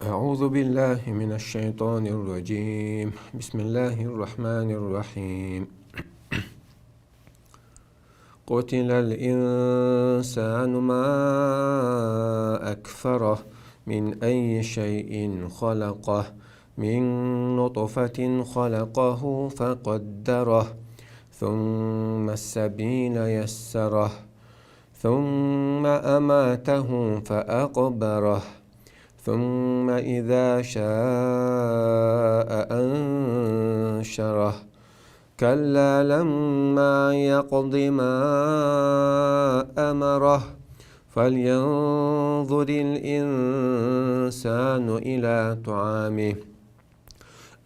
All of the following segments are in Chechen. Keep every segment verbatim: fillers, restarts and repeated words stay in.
أعوذ بالله من الشيطان الرجيم. بسم الله الرحمن الرحيم. قتل الإنسان ما أكفره، من أي شيء خلقه، من نطفة خلقه فقدره، ثم السبيل يسره، ثم أماته فأقبره، ثم إذا شاء أنشره. كلا لما يقض ما أمره، فلينظر الإنسان إلى طعامه،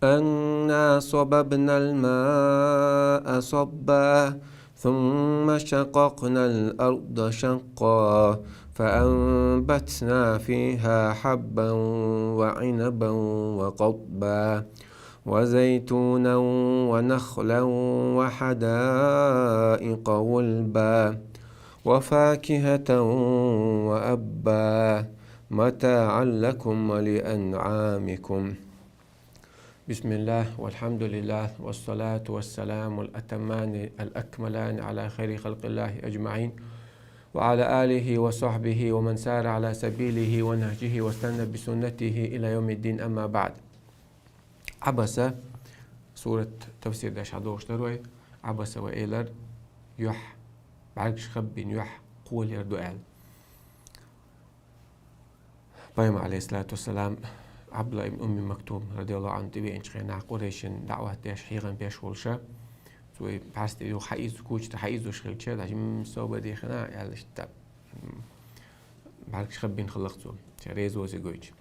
أنا صببنا الماء صبا، ثم شققنا الأرض شقا، فأنبتنا فيها حبا وعنبا وقضبا، وزيتونا ونخلا وحدائق غلبا، وفاكهة وأبا، متاعا لكم ولأنعامكم. بسم الله والحمد لله والصلاة والسلام الأتمان الأكملان على خير خلق الله أجمعين، وعلى آله وصحبه ومن سار على سبيله ونهجه واستنى بسنته إلى يوم الدين، أما بعد. Абаса сурат тафсир деш хьадохуш дар вай. Абаса ва элар юхь, бӀаргаш хаббин юхь кхолер ду аьлла. Пайхамар, алейхиссалату вассалам, Абдулла ибн Умми Мактум, радияллаху анху, тӀевеанчу хенахь Къурайшин даъват деш, хьехам беш волуша, цо и пхьарс тӀе юха хьаийза, куча тӀе хьаийзош хилча, даже, м, собар дехина, аьлла иштта, м, бӀаргаш хаббина хилла цо, ша реза возе гойтуш.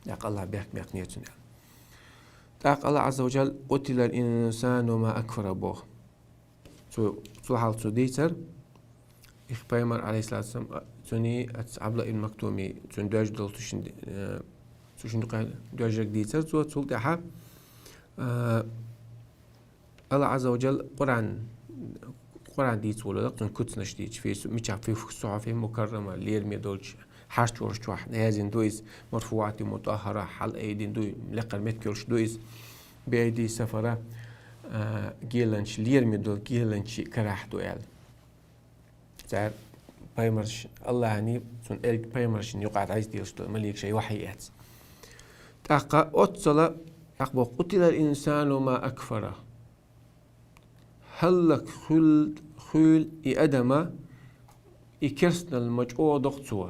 ТӀаккха Аллах бехк-бехк нецунна аьлла. ТӀаккха Аллах Азза ва Джалла: «Къутилал инсану ма акфара», – боху. Цу, цу хьал цу дийцар, их пайхамар, алейхиссалату вассалам, а, цуьнан, ац Абдулла ибн Мактуми, цуьнан доьжна долу цу шин, э, цу шин дукха доьжнарг дийцар цо, цул тӀаьхьа, а, Аллах Азза ва Джалла Къуръан, Къуръан дийца волу дакъа, цуьнан куьцнаш дийцича, фи су-, мичахь, фи сухьуфи мукаррама, лераме долчу хьарчворш чохь яздина ду иза, марфуати мутаххара, хьалаайдина ду, лекхара меттиг йолуш ду иза, биайди сафара, а, геланча, лераме долу геланчийн карахь ду аьлла. Цара пайхамарш, Аллахьний, цунна элча пайхамаршна юкъа дӀаизделаш долу маликаш шайн вахьий эцна. ТӀаккха оццала, тӀаккха боху: «Къутилал инсану ма акфара». ХӀаллак хуьл-, хуьйла и адама, и керстанал ма чӀогӀа доккху цо.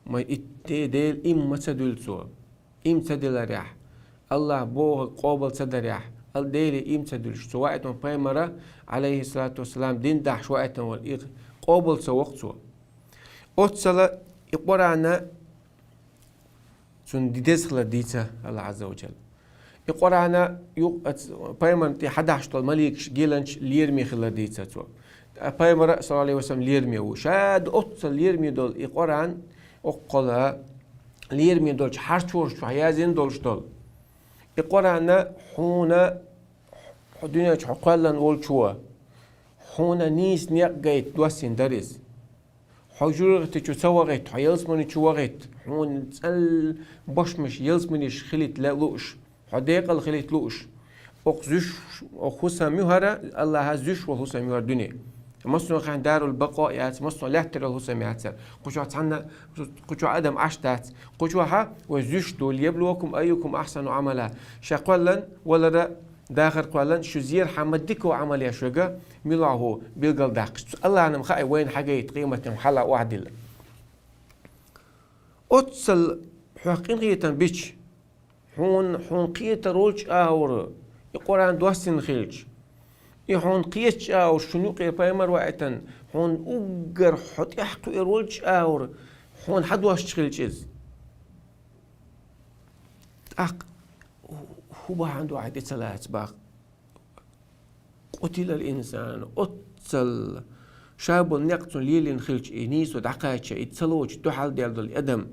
Ма и те Дела имма ца дуьллу цо. Имма ца диларехь, Аллах бохург къобал ца дарехь, ал-, Деле имма ца дуьллуш, цу ваийтина пайхамара, алейхиссалату вассалам, дин дахьаш ваийтина вара, и къобал ца воккху цо. Оццала и Къуръана цунна ди-, деза хилар дийца Аллах Азза ва Джалла. И Къуръана ю-, ац-, пайхамарна тӀе хьадахьаш долу маликаш геланча лераме хилар дийца цо. Ткъа пайхамара, саллаллаху алейхи ва саллям, лераме ву. Ша ду оццал лераме долу и Къуръан, оккхула лераме долчу хьарчворш чохь яздина долуш долу. И Къуръана хьуна, хьо дуьнен чу хьо кхоьллина волчо, хьуна нийса некъ гайта доссийна дара иза. Хьо жуьгтичу ца вахийта, хьо ялсамани чу вахийта, хьуна цӀел бошмаш ялсаманиш хилийта ле-, лууш, хьо декъал хилийта лууш. Окху зуьш, окху хӀусам ю хӀара, Аллаха зуьш волу хӀусам ю хӀара дуьне. Массо а хенахь дарул бакъо яц, массо а лаьттара йолу хӀусам яц хӀара. Кху чохь цхьанна, кху чохь адам Ӏаш дац. Кху чохь вай зуьш ду, «Лияблуакум айюкум ахсану амала». Ша кхоьллина валара, дахар кхоьллина, шу зерхьа ма дика Ӏамал еш верг мила ву билгалдаккхаш. Аллахьна-м хаьа вайна хьагайта къематан хьала охьадилла. Оццал хьох къинхетам бича, хьуна, хьуна кхетар волчу агӀор и Къуръан доссина хилча, и хьуна кхетачу агӀор шуна юкъе пайхамар ваийтина, хьуна уггар хьо тӀаьхьакхуьур волчу агӀор хьуна хьадоссуш хилча иза. ТӀаккха хӀу бахьана ду хьан тӀе ца лаца бакъ? Къутилал инсан, оццал ша болу некъ цунна лелийна хилча, и нийсо дӀакхаьчча, и ца лоцуш дуьхьал дел долу адам,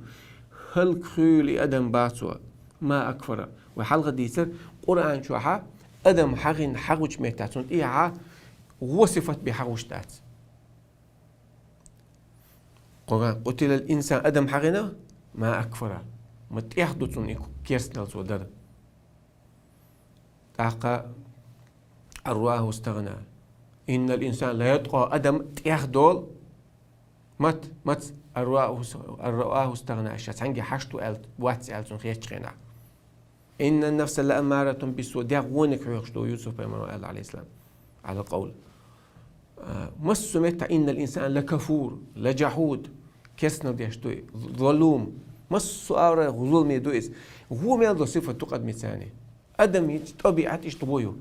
хӀаллакьхуьйла и адам бацо, ма акфара. Вай хьалха дийцар, Къуръан чохьа адам хьагӀина хьагӀучу меттехь, цунна тӀехьа гӀо сифат бен хьагӀуш дац. Къуръан, къутилал инсан, адам хьагӀина, ма акфара. Ма тӀех ду цунна и керстанал цо дар. ТӀаккха «أن رآه استغنى». «إن الإنسان ليطغى», адам тӀех долу. Мат, мац «أن رآه», «أن رآه استغنى», ша цхьаьнгге хьашт ву аьлла, вац аьлла цунна хетачу хенахь. «إن النفس لأمارة بالسوء», дегӀ вониг хьоьхуш ду, Юсуп-пайхамаро аьлла, Ӏалайхиссалам, Ӏалал къавл. А, массо а меттахь «إن الإنسان لكفور لجحود», керстанал деш ду, залум, массо а агӀор зуламе ду иза. ГӀо мел долу сифат ду къадмецани. Адам хӀинца тӀабиӀат иштта гӀо ю.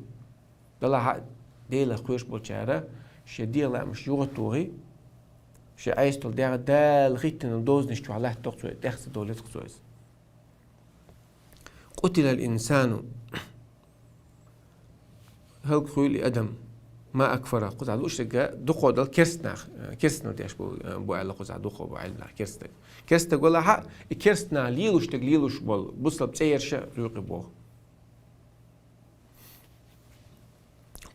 Далла хьа Делах кхоьруш болчара шен дегӀан лаамаш юха а тухий, шен Ӏеса долу дегӀ Дала хӀиттина дозанаш чохь латтадо-кх цо, тӀех ца долуьйту-кх цо иза. «قتل الإنسان هلك», хӀуьлу и адам, «ما أكفره», кхузахь луш дерг дукхо долу керстанах, керстанал деш бу, бу аьлла кхузахь дукхо бу Ӏилманах керстаг. Керстаг валахь а, и керстанах лелуш дерг лелуш болу бусалба цӀераш а юкъе боху.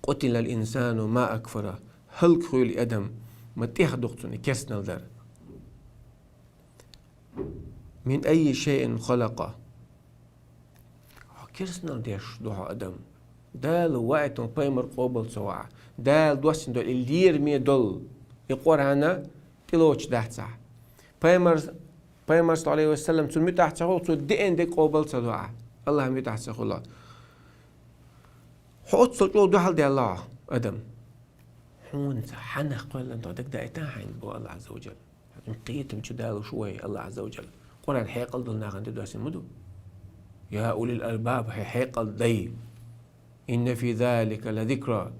«قتل الإنسان ما أكفره», хӀаллакьхуьлу и адам, ма тӀех ду-кх цунна и керстанал дар. «من أي شيء خلقه». Хьо керстанал деш ду хьо, адам. Дала ваийтина пайхамар къобал ца ваахь, Дала доссийна долу и лераме долу и Къуръан тӀелоцуш дац ахь. Пайхамар, пайхамар, саллаллаху Ӏалайхи ва саллам, цунна муьтӀахь ца хуьлу, цо деана дерг къобал ца до ахь, Аллахьна муьтӀахь ца хуьлу. Хьо оццул чӀогӀа дуьхьал даьлла хьо, адам. Хьуна ца хьанах кхоьллина тхо дагадайтахьа хьайна боху Аллахь Ӏазза ва Джалла. Кхетам чу далуш ву вай Аллахь Ӏазза ва Джалла. Къуръан хьекъал долу нахана тӀе доссийна ма ду. «يا أولي الألباب», хьекъал дай. «إن في ذلك لذكرى».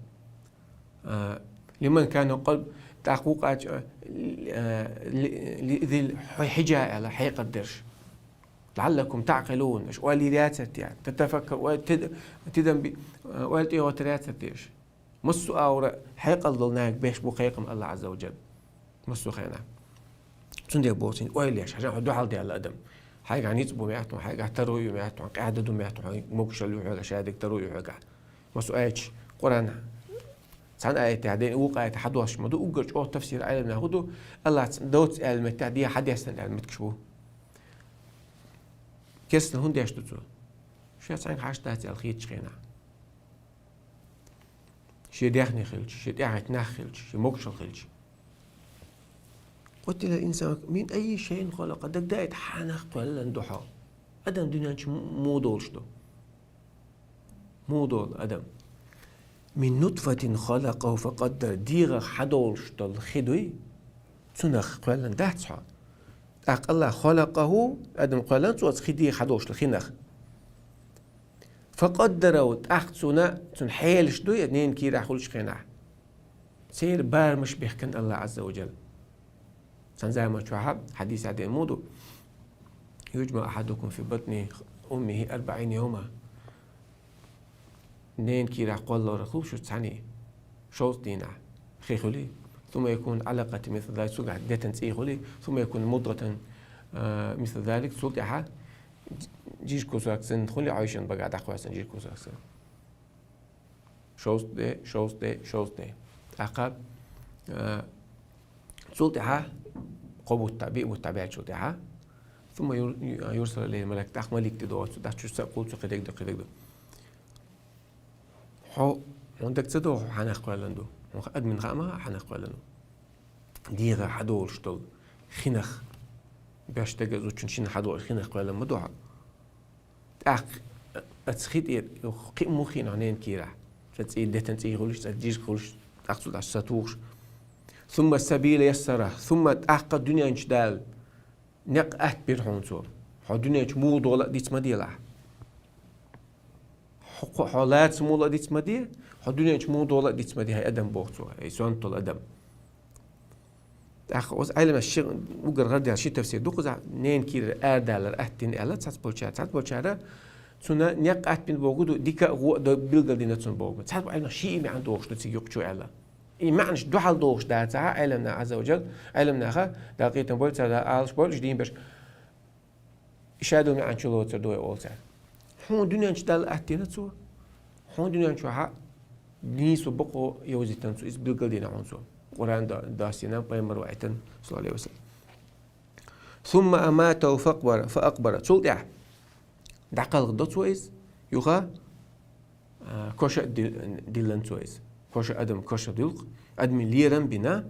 А, «لمن كان قلب», тӀаккха вукхача, а, ли-, ли-, «ذي الحجى» аьлла, хьекъал дерш. «لعلكم تعقلون», аша ойла йийр яцара те, «تتفكر», ой-, тид-, тидам би-, а, ойла тӀехӀоттар яцара те аша. Массо а агӀор хьекъал долу нахе беш бу кхайкхам Аллахь Ӏазза ва Джалла. Массо а хенахь. Цундела боху цунна ойла еш, хьажа хьо дуьхьал даьлла адам. Хьайгахь ницкъ бу моьтту, хьайгахь таро ю моьтту, къаьхьа дан ду моьтту, хьайгахь могушалла ю хьоьгахь, шадерг таро ю хьоьгахь. Массо а аяташ Къуръан цхьана аятехь дайна, вукху аятехь хьадоссуш ма ду, уггар чӀогӀа тафсир Ӏеламнаха хӀун ду, Аллахь ц-, доцца аьлла меттехь, дехьа хьадессина аьлла меттигаш бу. Керстанал хӀунда деш ду цо? Ша цхьаьнгге хьашт дац аьлла хетачу хенахь. Шен даьхни хилча, шен тӀаьхьа нах хилча, шен могушалла хилча. «قتل الإنسان من أي شيء خلقه», дагадайта хьанах кхоьллина ду хьо. Адам дуьнен чу муха долуш ду? Муха долу адам? «من نطفة خلقه فقدره», дегӀах хьадолуш долу хи дуй, цунах кхоьллина дац хьо. ТӀаккха Аллахь «خلقه», адам кхоьллина цо оцу хи дегӀах хьадолуш долу хинах. «فقدره», тӀаккха цунна, цунна хьелаш ду я ненан кийрахь хуьлучу хенахь. Церан барамаш бехкан Аллахь Ӏазза ва Джалла. Цхьана заман чохь хьадисехь дийна ма ду: «يجمع أحدكم في بطن أمه أربعين يوما». Ненан кийрахь кхоллалур хуьлу шу цхьаьний, шовзткъа дийнахь хи хуьлий, «ثم يكون علقة مثل ذلك», цуьнгахь детан цӀий хуьлий, «ثم يكون مضغة, а, مثل ذلك», цул тӀаьхьа жижиг кусок санна хуьлий, Ӏайшан багахь дӀакхоьссина жижиг кусок санна. Шовзткъа де, шовзткъа де, шовзткъа де. ТӀаккха, а, цул тӀаьхьа кхо бутт, биъ бутт баьлчул тӀаьхьа, «ثم ير-, يرسل إليه الملك», тӀаккха малик тӀедогӀу цу, тӀаккха чу са а кхуллу цо, кхидерг ду, кхидерг ду. Хьо, хьуна дага ца догӀу, хьо хьанах кхоьллина ду? Хьуна адамна хаа ма хаьа, хьанах кхоьллина ду? ДегӀах хьадолуш долу хинах, беш дага зудчун шина хьадолуш хинах кхоьллина ма ду хьо? ТӀаккха оцу хи тӀера кхин а муха хиъна хьо ненан кийрахь? Цкъа цӀий, детан цӀий хуьлуш, цкъа жижиг хуьлуш, тӀаккха цул тӀаьхьа са тухуш. «ثم السبيل يسره», сумма, тӀаккха дуьнен чу Дала некъ атта бира хьуна цо. Хьо дуьнен чу муха долу а диц ма делахь. Хьо, хьо лаца муха а диц ма де, хьо дуьнен чу муха долу а диц ма де, хӀай адам, боху цо, хӀай сонта долу адам. ТӀаккха оцу Ӏеламнаха ши, уггар гӀардаьлла ши тафсир ду кхузахь, ненан кийрара арадалар аттина аьлла цхьаболчара, цхьаболчара цунна некъ атта бина бохург ду, дика а, вон а билгалдина цунна бохург ду. Цхьаболу Ӏеламнаха ши а маьӀна дохуш ду цига юкъа чу аьлла. И маьӀнаш дуьхьал дохуш дацахь, Ӏеламнаха Ӏазза ва Джалла, Ӏеламнаха, Дала къинтам бойла царна, Дала Ӏалаш бойла уьш дийна берш. И шадолу маьӀна чулоцур ду вай олу цара. Хьуна дуьнен чу Далла аттийна цо, хьуна дуьнен чохь а нийсо бакъо йовзийтина цо, иза билгалдина хьуна цо. Къуръан до-, доссийна, пайхамар ваийтина, саллаллаху Ӏалайхи ва саллам. ثم أماته فأقبر، فأقبره. Цул тӀехьа дӀакхалхадо цо иза, юха, а, коша а ди-, диллина цо иза. Коша, адам коша дилха, адамий лерам бина,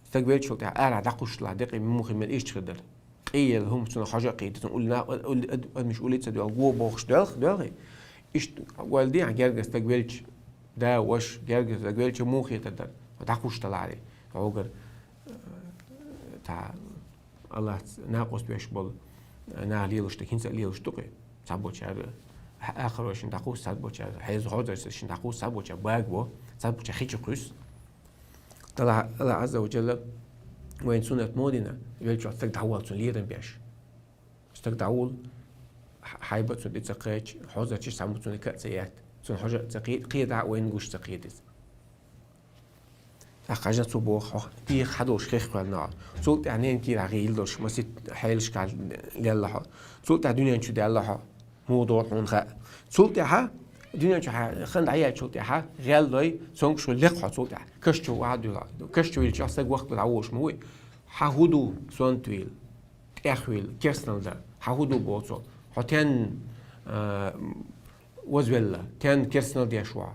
стаг веллачул тӀехьа арахьа дӀакхувсаш далахь, декъий мухий мел иштта хир дара. Къе яьлла хӀума цунах хьожа а кхийтар, цунна уллина, ул-, ад-, адамаш уллица доьлху, го бохуш доьлху, доьлхий. Иштта гойла дехьа герга стаг веллача, да, ваша, герга стаг веллача муха хетар дара. ДӀакхувсаш далахьарий. Хьогара, э, та Аллахьца накъост веш болу, э, наха лелаш дерг хӀинца а лелаш ду-кх. Цхьаболчара, э, ахарошна дӀакхувс, цхьаболчара, хьеза хьозаршна дӀакхувс, цхьаболчара багабо, цхьаболчара хи чу кхуьссу. Аллахь, Аллахь Ӏазза ва Джалла вайна суннат ма дина, веллачохь стаг дӀаволла, цунна лерам беш. Стаг дӀаволла, хьа-, хьайба цунна тӀе ца кхаьчча, хьозарчаш цхьаммо цунна ка а ца етта, цунна хьожа а ца кхета, кхета а вайна гуш ца кхета иза. ТӀаккха хьажа цо боху, хьо деха хьадолуш хих кхоьллина. Цул тӀаьхьа ненан кийрахь гӀийла долуш, масийтта хьелашкахь лелла хьо. Цул тӀаьхьа дуьнен чу даьлла хьо. Муха догӀу хьуна хаьа. Цул тӀаьхьа, дуьнен чу хьан, хан дӀаяьллачул тӀаьхьа, гӀелдой, цомгуш вуй, лекха хьо цул тӀаьхьа. Каш чу вахьа дуьла. Каш чу вилча стаг вахка дӀаволуш ма вуй. Хьан хӀун ду, сонта вийла, тӀех вийла, керстанал дан? Хьан хӀун ду боху цо? Хьо тен, а, вазвелла, тен керстанал деш вахьа?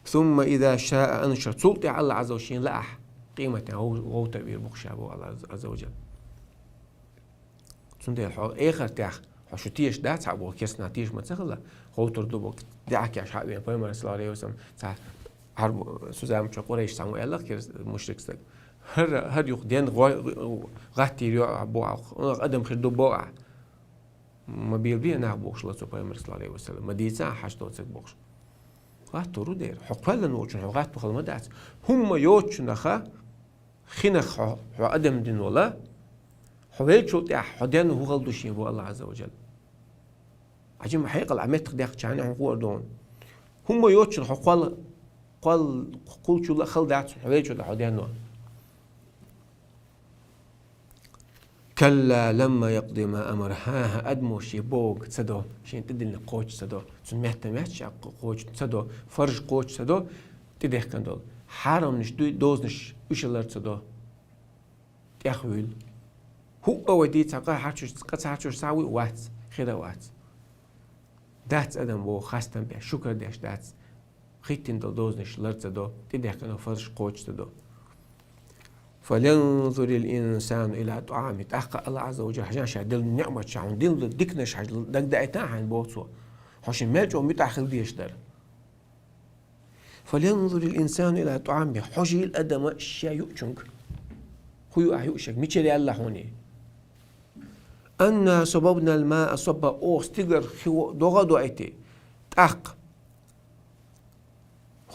ثم إذا شاء أنشره. Цул тӀаьхьа Аллахь Ӏазза ва Джалла шена лаахь, къематдийнахь гӀов-, гӀовтта вийр бу-кх ша боху Аллахь Ӏазза ва Джалла. Цундела хьо эхартехь, хьо шу теша дац хьа боху, керстанал теша ма ца хилла, гӀовтар ду боху, даьӀахкеш хьа а веана, пайхамар, саллаллаху Ӏалайхи ва саллам, цхьа хӀара бу-, цу заманчохь Къурайш цхьаммо аьлла-кх керс-, мушрик стаг. ХӀара, хӀара юха ден гӀо-, гӀаттийр йоӀ боху, адам хир ду боху ахь. Ма белабе нах бохуш ла цо пайхамар, саллаллаху Ӏалайхи ва саллам, ма дийца ахь хьаштдоцург бохуш. ГӀаттор ву дера. Хьо кхоьллина волчунна хьо гӀатта хила ма дац. ХӀумма йоцучунах хинах хьо, хьо адам дина вала, хьо веллачул тӀаьхьа хьо денна хӀун хала ду шена боху Аллахь Ӏазза ва Джалла. Ӏа жима хьекъал Ӏа меттах дехча хьуна хӀун хуур ду хьуна. ХӀумма йоцучунах хьо кхол-, кхол-, кхуллучул а хала дац хьо веллачул тӀаьхьа хьо денна вала. كلا لما يقض ما أمره. ХӀан-хӀа, адамо шен богу ца до, шена тӀедиллинарг кхочуш ца до, цунна метта метташ кхочуш ца до, фарз кхочуш ца до, тӀедехкина долу. Хьарамнаш дуй, дозанаш уьш а лар ца до, тӀех вуьйла. ХӀуъа вай дийца къа хьарчуш, къа ца хьарчуш схьа вуй, вац, хир а вац. Дац адам боху хастам беш, шукар деш дац. ХӀиттина долу дозанаш лар ца до, тӀедехкина фарзаш кхочуш ца до. فلينظر الإنسان إلى طعامه. ТӀаккха Аллахь Ӏазза ва Джалла хьажа ша делла неӀматаш, хьуна делла диканаш хьажа дагдаийтахьа хьайна боху цо. Хьо шен мел чӀогӀа муьтӀахь хила дезаш дара. فلينظر الإنسان إلى طعامه. Хьожийла адама ша юучунга. ХӀун ю ахь юуш ерг? Мичара яьлла хьуна? أنا صببنا الماء صبا. Оха стигалара хи во-, догӀа а доуьйтий. ТӀаккха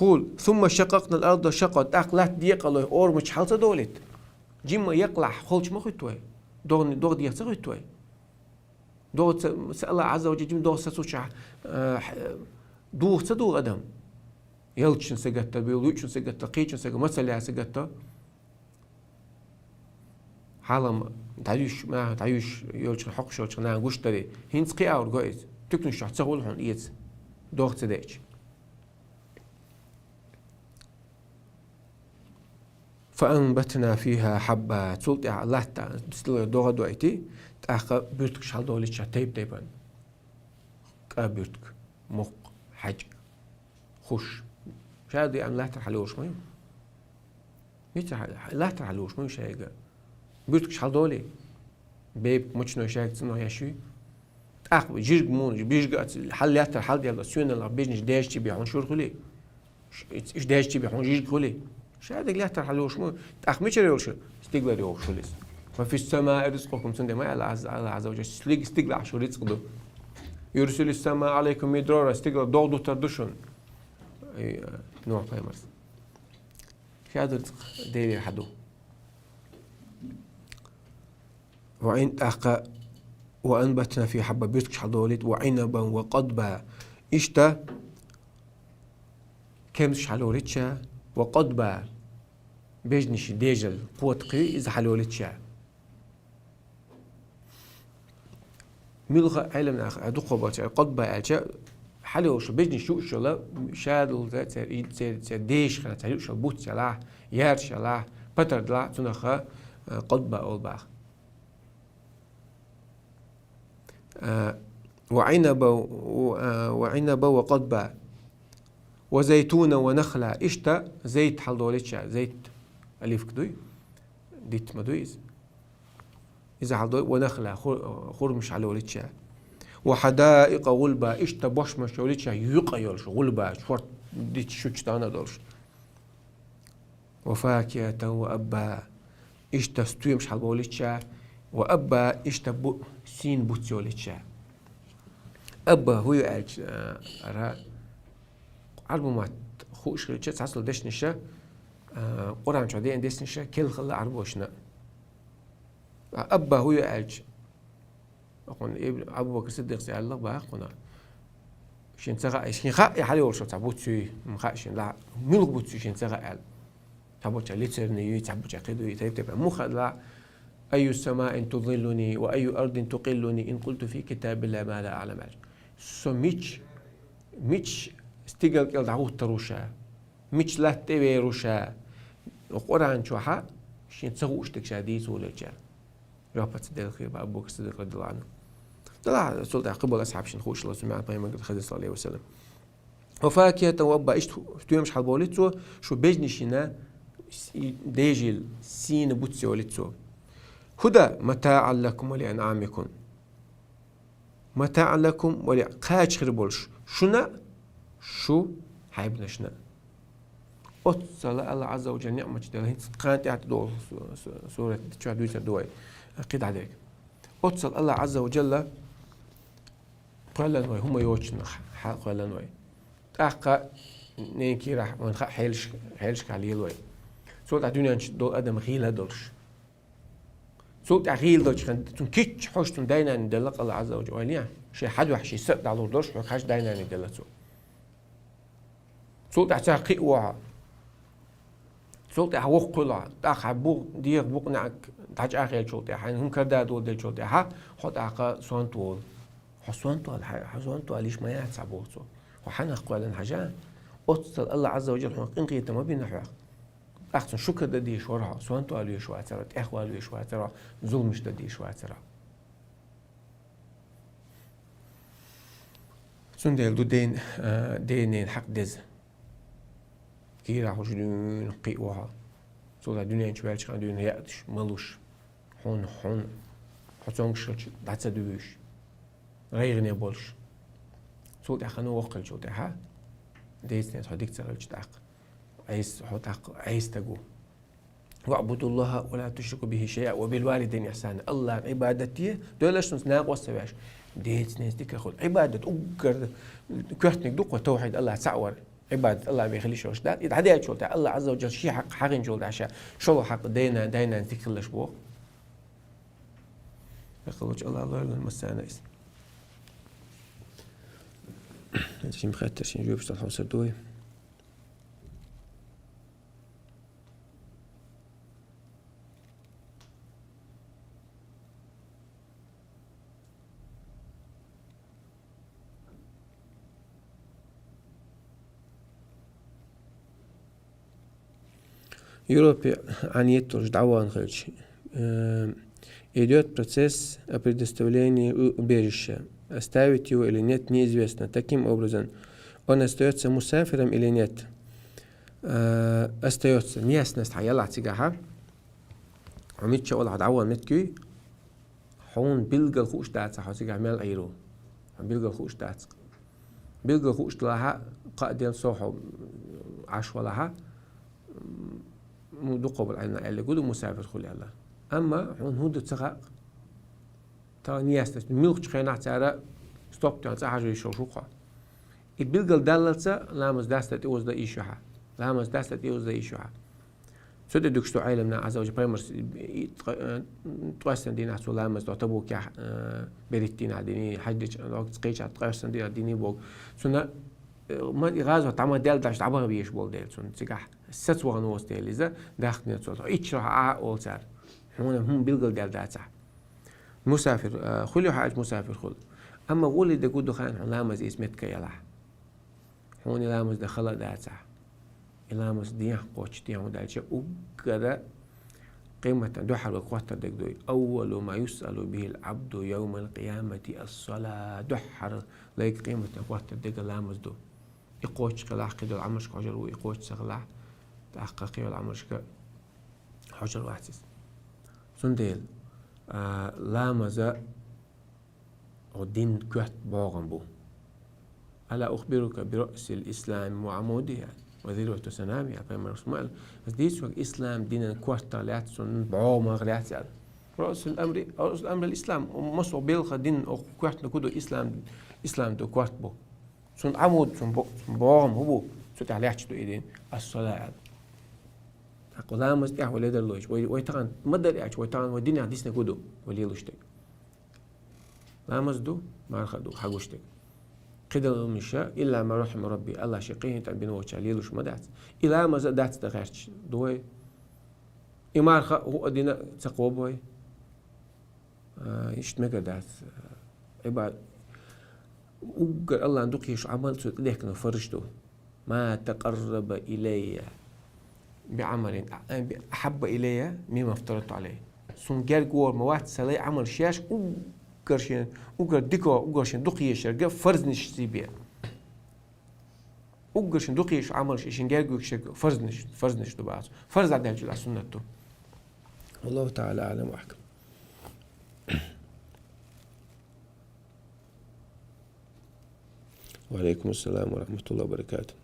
хӀул, ثم شققنا الأرض شقا, тӀаккха латта декъалой, орамаш хьал ца долуьйту? Жимма екъалахь, холча ма хуьтту вай? ДогӀа, догӀа деха ца хуьтту вай? ДогӀа ца, ца Аллахь Ӏазза ва Джалла, жима догӀа сацучохь, э, хь-, духа ца дугӀу адам? Ялтачун сагатта, буьйлу юучун сагатта, кхечун сагатта, мацалла сагатта. Хьалам дӀаюьйш, наха дӀаюьйш йолчу, хьокхуш йолчу наха гуш дарий. ХӀинца кхин а ур го иза. Туькнаш чохь ца хуьлу хьуна эца, догӀа ца деъча. فأنبتنا فيها حبا. Цул тӀаьхьа латта стигалара догӀа а доуьйтий, тӀаккха буьртигаш хьалдолуьйтуш тайп-тайпана. КӀа буьртиг, мукх, хьаьжкӀа, хуш. Ша дуй аьлла лаьттара хьалайолуш ма ю. Мичара хьал-, лаьттара хьалайолуш ма ю шайга. Буьртигаш хьалдолий? Бепиг, мучной шайга цӀанойн еш юй? ТӀаккха жижиг муна, жижиг а ц-, хьал лаьттара хьалделла, соьналла бежнаш дежачий бен хьуна шура хуьлий? Ш-, уьш дежачий бен хьуна жижиг хуьлий? Ша дерг лаьттара хьалайолуш ма ю. ТӀаккха мичара йолуш ю? Стигалара йолуш хуьлу иза. وفي السماء رزقكم, цундела ма аьлла Ӏазза, Аллахь Ӏазза ва Джалла, стиг-, стигалахь шун рицкъ ду. يرسل السماء عليكم مدرارا, стигала догӀа дутар ду шуна. Ай, Нухь пайхамарс. Ша ду рицкъ Делера хьан ду. وعن-, тӀаккха, وأنبتنا فيها حبا, буьртигаш хьалдолийта, وعنبا وقضبا. Иштта кемсаш хьалолийта ша, وقضبا, бежнаш дежал, кхота кхий, иза хьалолийта ша. Муьлха Ӏелам наха, дукхахболчара, къадба аьлча, хьалайолуш бежнаш юуш йола, шадолча церан, церан, церан дешаш хилла, церан юуш йола буц ялахь, ярташ ялахь, патар далахь, цунах Э, къадба олу боху. Э, ва Ӏинаба, ва, э, ва Ӏинаба ва къадба. Ва зайтуна ва нахла. Иштта зайт хьалдолийча, зайт оливка дуй? Дитт ма дуй иза? Иза хьалдолий, ва нахла, хур-, хурмаш хьалдолийча. Ва хьадаикъа гӀулба, иштта бошмаш йолийча, юкъа йолуш, гӀулба, шорта дитт шучу тӀана долуш. Ва факихатан ва абба. Иштта стоьмаш хьалболийча, ва абба, иштта бу-, сийна буц йолийча. Абба хӀун ю аьлча, а, ара, Ӏарбу мотт хууш хилча, цхьацца дешнаша, а, Къуръан чохь деана дешнаша, кхелхина Ӏарбошна. А, абба хӀун ю аьлча, Акхунна Ибн Абу Бакр Сиддикъас аьлла боху кхунах. Шен ца хаьа, шен хаьа, и хьалайолуш цхьа буц юй, ма хаьа шен лахьа, муьлха буц юй шен ца хаьа аьлла. Цхьаболчара лицарный юй, цхьаболчара кхин дуй, тайп-тайп. Муха аьлла: «Айю самаин тузиллуни ва айю ардин тукъиллуни ин къулту фи китабилла ма ла аълам», аьлла. Со мича, мича стигал кӀел дӀагӀуттар ву ша, мича латта тӀе вер ву ша, Къуръан чохьа шен ца хууш дерг ша дийца волчара. Жоп ца делла хир бу Абу Бакр Сиддикъ радияллаху Ӏанху. Делахь, цул тӀаьхьа кхин болу асхьабашна хууш хилла цу маьӀна, Пайхамаран хьадисалла, саллаллаху Ӏалайхи ва саллам. Ва факихатан ва абба, иштта стоьмаш хьалболийта цо, шу бежнашна с-, и-, дежийла, сийна буц йолийта цо. ХӀуда матаӀан лакум ва ли анъамикум. МатаӀан лакум ва ли, кхача хир болуш шуна а, шу хьайбанашна а. Оццул Аллах Ӏазза ва Джалла ниӀматаш делла, хӀинца кхана тӀаьхьа долу су-, су-, сурат чохь дуьйцур ду вай, кхидӀа дерг. Оццул Аллах Ӏазза ва Джалла кхоьллина вай, хӀума йоцучунах хьа-, кхоьллина вай. ТӀаккха ненан кийрахь вайна хаьа хьелаш-, хьелашкахь лела вай. Цул тӀаьхьа дуьнен чу долу адам гӀийла долуш. Цул тӀаьхьа гӀийла долчу хенахь, цунна кийча хьожуш цунна дай-наной делла Аллах Ӏазза ва Джалла, ойла е, шен хьадоьхьа шен са а дӀалур долуш, хьоьга хьажа дай-наной делла цо. Цул тӀаьхьа цара кхиа вохьа. Цул тӀаьхьа воккха хуьлу хьо. ТӀаккха хьан бу-, дегӀан букъ неӀарг дӀачӀагӀъеллачул тӀаьхьа, хьайна хӀума карда долу деллачул тӀаьхьа, хьо тӀаккха сонта волу. Хьо сонта вала, хьо, хьо сонта вала йиш ма яц хьан боху цо. Хьо хьанах кхоьллина хьажа, оццул Аллах Ӏазза ва Джалла хьуна къинхетам ма бина хьох. ТӀаккха цунна шукар дан дезаш вара хьо, сонта вала везаш вацара, тӀехвала везаш вацара, зуламаш дан дезаш вацара. Цундела ду ден-, а, ден-ненан хьакъ деза. Кийрахь хӀуш дуьйна кхиа вохьа. Цул тӀаьхьа дуьнен чу ваьлча хьан дуьйна яа деш, малуш. Хьуна, хьуна, хьо цомгуш хилча дӀа ца дуьйш. ГӀайгӀане болуш. Цул тӀаьхьа хӀун воккха хилчул тӀаьхьа, децнес хьо дика ца хилча тӀаккха. Ӏеса, хьо тӀаккха Ӏеса стаг ву. «ВаӀбудуллахӀа ва ла тушрику бихӀи шайъа ва бил валидайни ихсана». Аллахьна Ӏибадат де, дойлаш цунца накъост ца веш. Децнес дика хуьлу. Ӏибадат уггар коьртаниг ду кхо, тавхьид, Аллахь цхьаъ вар. Ӏибадат Аллахь бен хила йиш йолуш дац. И дӀадаьллачул тӀаьхьа Аллахь Ӏазза ва Джалла шен хьакъ хьахийнчул тӀаьхьа, шолгӀа хьакъ дайна-, дай-наной дика хилалаш боху. Баккъаллачу Аллахь лойла массарна иза. Шен хаттар, шен жоьпаш дала хьовсур ду вай. Европе Ӏанет долуш дӀавахана хилча, э, идёт процесс о предоставлении у-, убежища. Оставить его или нет, неизвестно. Таким образом, он остаётся мусафиром или нет? Э, остаётся. Неясность хьан ялахь цигахьа. Хьо мичча олахь дӀавахана меттиг юй? Хьуна билггал хууш дац хьо цигахь мел Ӏийр ву. Хьуна билггал хууш дац. Билггал хууш делахьа, кхаа дел со хьо Ӏаш валахьа, м, ну, дукхахболу Ӏилманхой аьлларг ду мусафир хуьлу аьлла. Амма хьуна хӀун ду ца хаьа. Тахана яц, муьлххачу хенахь цара стоп тоьхна цӀа хьажа йиш йолуш ву хьо. И билггал даллалца ламаз даста тӀеоза дан йиш ю хьан. Ламаз даста тӀеоза дан йиш ю хьан. Цу тӀе дуьгуш ду Ӏеламнаха, Ӏазза ва Джалла, пайхамарс и ткъа-, э, ткъоьсна дийнахь цо ламаз до Табукехь, э, берхӀитта дийнахь дини, хьаьждича, кхечахь ткъоьсна дийнахь дини боху. Цунна, э, ма и гӀазот дӀа ма даьлла, даш дӀабаха везаш болу дела цунна цигахь. Саца вахана воцу дела иза, дахкане цо. Итт шо хьан а олу цара. Хьуна хӀума билггал даьлла дацахь. Мусафир, э, хуьлу хьан аьлча, мусафир хуьлу. Амма гӀоле дерг хӀун ду хаьий хьуна, ламаз эца меттиг ялахь. Хьуна и ламаз дан хала а дацахь. И ламаз дехьа кхоччу дехьа хӀун даьлча, уггара Къематан дуьххьара вай хоттар дерг ду. «أول ما يسأل به العبد يوم القيامة الصلاة». Дуьххьара лайга къематан хоттар дерг ламаз ду. И кхочуш хилахь, кхидолу Ӏамалшка хьожур ву, и кхочуш ца хилахь, тӀаккха кхидолу Ӏамалшка хьожур вац иза. Цундела, а, ламаза хӀокху динан коьрта бӀогӀам бу. «ألا أخبرك برأس الإسلام وعموده وذروة سنامه», аьлла пайхамарс ма аьлла. Ас дийций хьоьга ислам динан коьртах лаьцна, цуьнан бӀогӀамах лаьцна аьлла. «رأس الأمر، رأس الأمر الإسلام». Массо а белхан динан оцу коьртаниг хӀун ду? Ислам, ислам ду, коьрта бу. Цуьнан Ӏамуд, цуьнан бо-, цуьнан бӀогӀам хӀун бу? Цу тӀехь лаьтташ ду и дин. «الصلاة», аьлла. ТӀаккха ламаз тӀехь вай ледарло йиш. Вай, вай тахана ма-дарра аьлча, вай тахана вай динехь диснарг хӀун ду? Вай лелош дерг. Ламаз ду, марха ду, хьан гуш дерг. Кхидолу хӀуманаш, «إلا ما رحم ربي», АллахӀа шен къинхетам бина волчарна лелош ма дац. И ламаз а дац дан гӀерташ ду вай. И марха а хӀуъа дина ца кхобу вай. А, иштта мегар дац. Ӏибад-, уггар АллахӀна дукха езаш Ӏамал цо тӀедехкина фарзаш ду. «ما تقرب إلي بعمل أحب إلي مما افترضت عليه». Суна герга вогӀур ма вац сан лай Ӏамалш шаьш уггар шен, уггар дика, уггар шен дукха езаш ерг фарзаш сий бен. Уггар шен дукха езаш Ӏамалш, и шен герга вуьгуш ерг фарзаш, фарзаш ду боху. Фарз дӀадаьлчул а суннат ду. والله تعالى أعلم وأحكم. وعليكم السلام ورحمة الله وبركاته.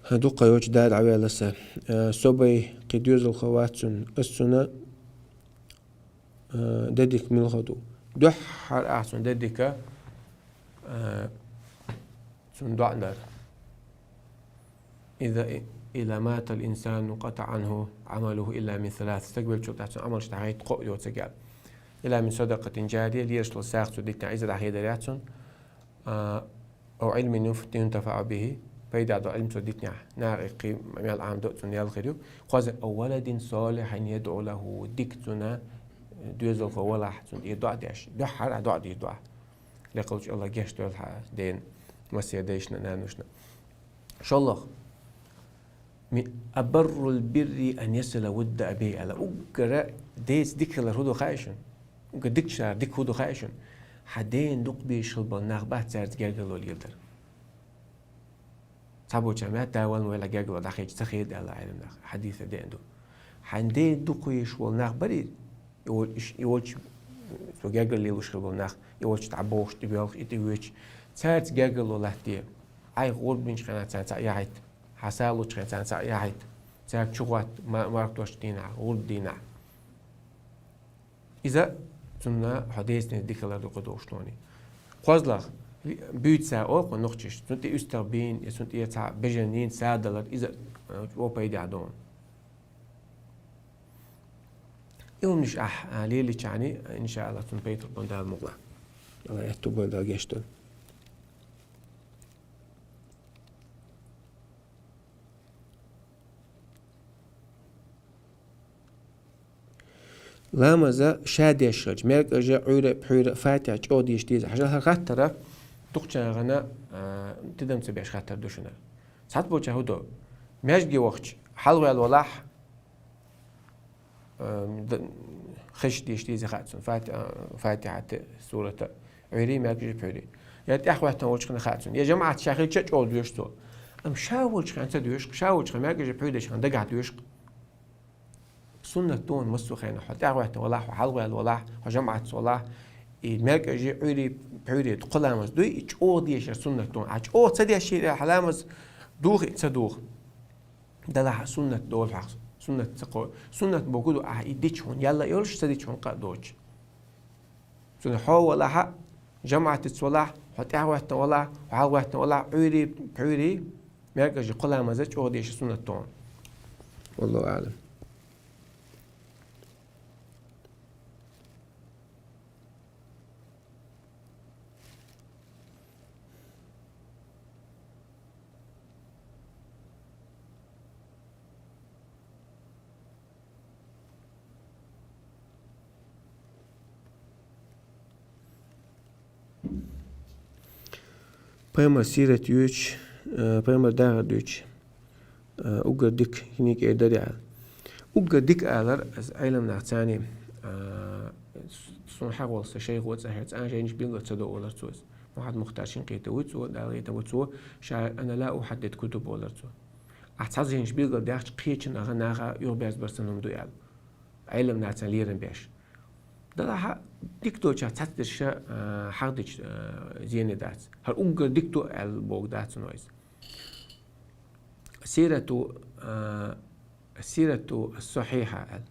Дукха йоцу дада Ӏавелла сан. Э, собай кхин доьзалхо вац цуьнан. Ас цунна, э, де дика муьлха ду? Дуьххьара ахь цунна де дика, э, цунна доӀа дар. «إذا، إذا مات الإنسان انقطع عنه عمله إلا من ثلاث». Стаг веллачул тӀаьхьа цуьнан Ӏамалш дӀахӀитта кхоъ йоцург аьлла. «إلا من صدقة جارية», лелаш долу сагӀа цо дитинехь, иза дӀахьедар яц цунна. А, «أو علم ينف-، ينتفع به», пайда долу Ӏилма цо дитинехь, наха и кхин мел Ӏамадо а цунна ял хир ю. Кхузахь: «أو ولد صالح يدعو له», дика цунна доьзалхо валахь, цунна тӀера доӀа деш. Дуьххьара ахь доӀа дийр ду ахь. Лекха волчу АллахӀа гечдойла хьан дена, массеран дайшна, наношна. ШолгӀа: «من أبر البر أن يصل ود أبيه», аьлла. Уггара деца дика хилар хӀун ду хаьий шуна? Уггар дикачарах дика хӀун ду хаьий шуна? Хьан дена дукха безаш хила болу нах бац, цаьрца гергарло леладар. Цхьаболчара ма аьлла, да валла вайла гергарло дӀахийча ца хилла аьлла Ӏеламнаха. Хьадисехь деана ду. Хьан дена дукха везаш волу нах барий, и вол-, и волчу, цо гергарло лелош хила болу нах, и волчу дӀабохуш, тӀебоьлхуш, и тӀевоьдуш, цаьрца гергарло латтаде. Айхьа гӀурба бинчу хенахь царна цхьаъ яхьийта, хьан сагӀа лучу хенахь царна цхьаъ яхьийта, цаьрга чу гӀотта, ма-, марха тосучу дийнахь, гӀурба дийнахь. Иза цунна хьо децане дика хилар ду кху долуш тоне. КхозлагӀа, буьйцу сагӀа олу кху нохчаша, цунна тӀе уьстагӀ бийна, я цунна тӀера цхьа бежан йийна сагӀа далар, иза, э, чӀогӀа пайдехь ду. И хӀуманаш ахь, а, лелийчахьана, иншааллахӀ, цунна пайда хир бу Дала мукъалахь. Дала аьтту бойла, Дала гечдойла. Ламаза ша деш хилча, меркӀажа, Ӏуьйра, пхьуьйра, Фатихьа чӀогӀа дийша деза. Хьажал, хӀара хаттара дукхачара гӀана, а, тидам ца беш хаттар ду шуна. Цхьаболчара хӀун до? Маьждиге вахча, хьалаваьлла валахь, а, д-, хиш дийша деза хаьа цунна, Фати-, а, Фатихьата, сурата, Ӏуьйрий, меркӀажий, пхьуьйрий. Я тӀаьхьахӀоьттина волчу хенахь хаьа цунна. Я жамаӀат ша хилча а чӀогӀа доьшу цо. Амма ша волчу хенахь ца доьшу, ша волчу хенахь меркӀажий, пхьуьйрий деш хенахь дагахь доьшу. Суннат ду хьуна массо а хенахь, хьо тӀаьхьахӀоьттина валахь, хьо хьалаваьлла валахь, хьо жамаӀатца валахь, и меркӀажий, Ӏуьйрий, пхьуьйрий кхо ламаз дуй, и чӀогӀа дешар суннат ду хьуна. Ахь чӀогӀа ца дешийла хьан ламаз, духу и ца духу. Делахь а суннат долу хьан, суннат ца кхо-, суннат бохург ду ахь и дича хьуна ял а йолуш, ца дича хьуна къа а доцуш. Цундела хьо валахь а, жамаӀатца валахь, хьо тӀаьхьахӀоьттина валахь, хьо хьалахӀоьттина валахь, Ӏуьйрий, пхьуьйрий, меркӀажий кхо ламаз чӀогӀа дешар суннат ду хьуна. Валлаху аӀлам. Пайхамар сират йоьчу, э, пайхамар дахар дуьйчу, э, уггар дика хӀиниг эр дара аьлла. Уггар дика алар, аз Ӏеламнах царни, э, суна хьагӀолла сан шайх вац аьлла, цхьа а жайнаш билгал ца до олар цо. Мухьаммад Мухтар Шинкъити ву цо, Дала гӀайтам бу цо, ша ана ла ухьаддид кутуб олар цо. Ахь цхьа жайнаш билгал даьхча кхечу наха, наха юхаберзабар сан хӀума ду аьлла. Ӏеламнах царна лерам беш. Далахьа дика долча цхьацца дерша, а, хьахдича, а, зене дац. ХӀара уггар дика ду аьлла боху дац но иза. Сирату, а, сирату ас-сахьиха аьлла.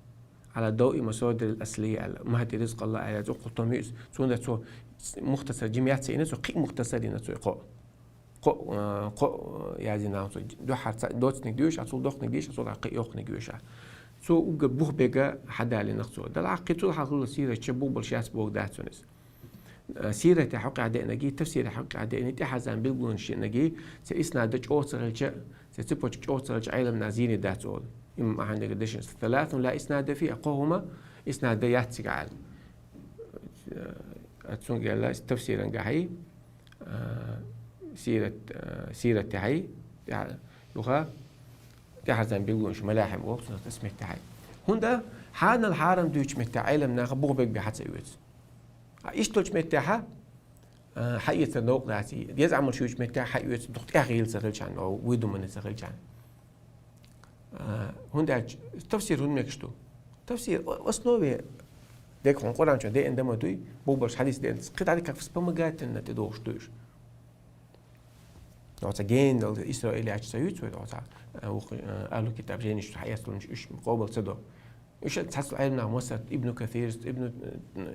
Ала дауи масодир ал-аслия аьлла. Махди Ризкъ Алла аьлла, цо кху том юс. Цунда цо мухтасар жим яц ина, цо кхин мухтасар дина цо кхо. Кхо, а, кхо, а, язйина цо. Дуьххьара ца-, доцниг дуьйш, а цул дохниг дуьйш, а цул даккхи йохниг юьйш. Цо уггар бух бега хьадалинах цо. Далахь кхин цул хьалхула сират ча бух болуш яц боху дац цунна иза. Э, сирате хьокъехь деънагий, тафсире хьокъехь деъни, тӀаьхьарзан билгалонаш еънагий, церан иснада чӀогӀа ца хилча, церан цепочка чӀогӀа ца хилча, Ӏеламнах зене дац олу. Имам Ахьмада дешна, саласун ла иснада фи, а кхо хӀума иснада яц цига аьлла. Э, цуьнга аьлла, тафсиран гахьий, э, сират, э, сирате хьий, тӀаьхьа, юха, тӀаьхьарзан билгалонаш малаьхьим олу, цунах тӀе сметте хьий. ХӀунда хьанал хьарам дуьйчу метте Ӏеламнаха бух бег бехьа ца оьцу. А иштта долчу меттехьа, а, хьаэцар новкъа дац, деза Ӏамал шуьйчу меттехьа хьаэцар дукха тӀехь гӀийла ца хилчахьана, о, вуй думанна ца хилчахьана. А, хӀунда аьлча, тафсир хӀунда мегаш ду? Тафсир о-, основе дерг хьуна Къуръан чохь деана дан ма дуй, бубарш хьадис деана, кхин дӀа дика вспомогательно тӀедогӀуш ду уьш. Оцу генал Исраилячу ца юьйцу вай, оцу, а, ух-, а, Ахлу Китаб жайнаш хьаэцалунаш уьш къобал ца до. Уьш цхьацца Ӏеламнах масар, Ибну Касирс, Ибну,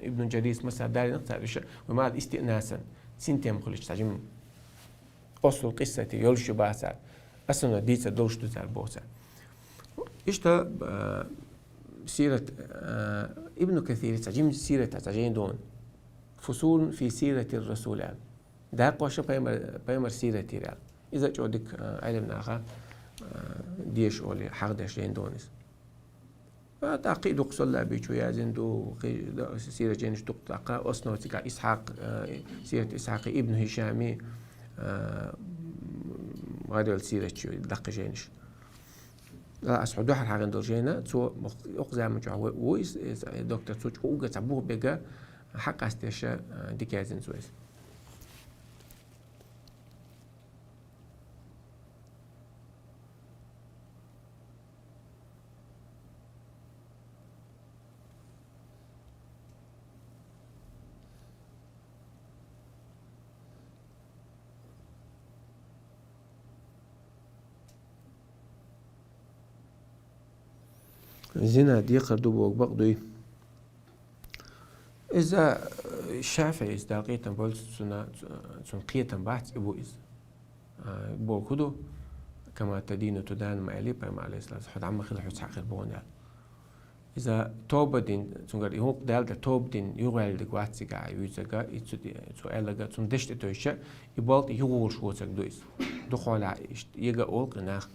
Ибну Джарирс масар даринах цара, уьш вай мала истиънасан, синтем хуьлуш цхьа жимма. Ослул къиссати йолуш ю бацара. Асуна дийца долуш ду цара боху цара. Иштта, а, сират, а, Ибну Касири цхьа жимма сират цхьа жайна дона. Фусулун фи сиратир Расул аьлла. Даккхоша пайхамар, пайхамар сиратира аьлла. Иза чӀогӀа дика, а, Ӏеламнаха, а, деша олий, хьахдеш жайна дона иза. А, тӀаккха кхин дукха салла бийчу язйина ду, кхин да-, сират жайнаш дукха тӀаккха, основа цигахь Исхьакъ, э, сират Исхьакъи, Ибн Хишами, э, гӀайрал сират чу даккхи жайнаш. А, ас хьо дуьхьал хьагӀина долу жайна, цо мох-, окху заман чохь ву-, ву иза, иза, э, доктор, цо чу уггар цхьа бух бега, хьакъ ас теша, э, дика язйина цо иза. Зина декхар ду боху бакъ дуй. Иза, э, ШафиӀис дакъийтам болчу цуьнан, цу-, цуьнан кхетам бац, и бу иза. А, боху ду, кама тадину тудан ма аьлли, пайхамар алейхиссалам, хьо дӀа ма хила, хьо цхьаъ хир боху аьлла. Иза тоба дин, цуьнгара и хӀункъ даьлла, тоба дин юхаваьллиг вац цигахь вуьйцург, и цу ди-, цу аьлларг, цунна дешна тӀетевжча, и болт юхаволуш воцург ду иза. Дукхахьолахь иштта, ега олу кхин нах.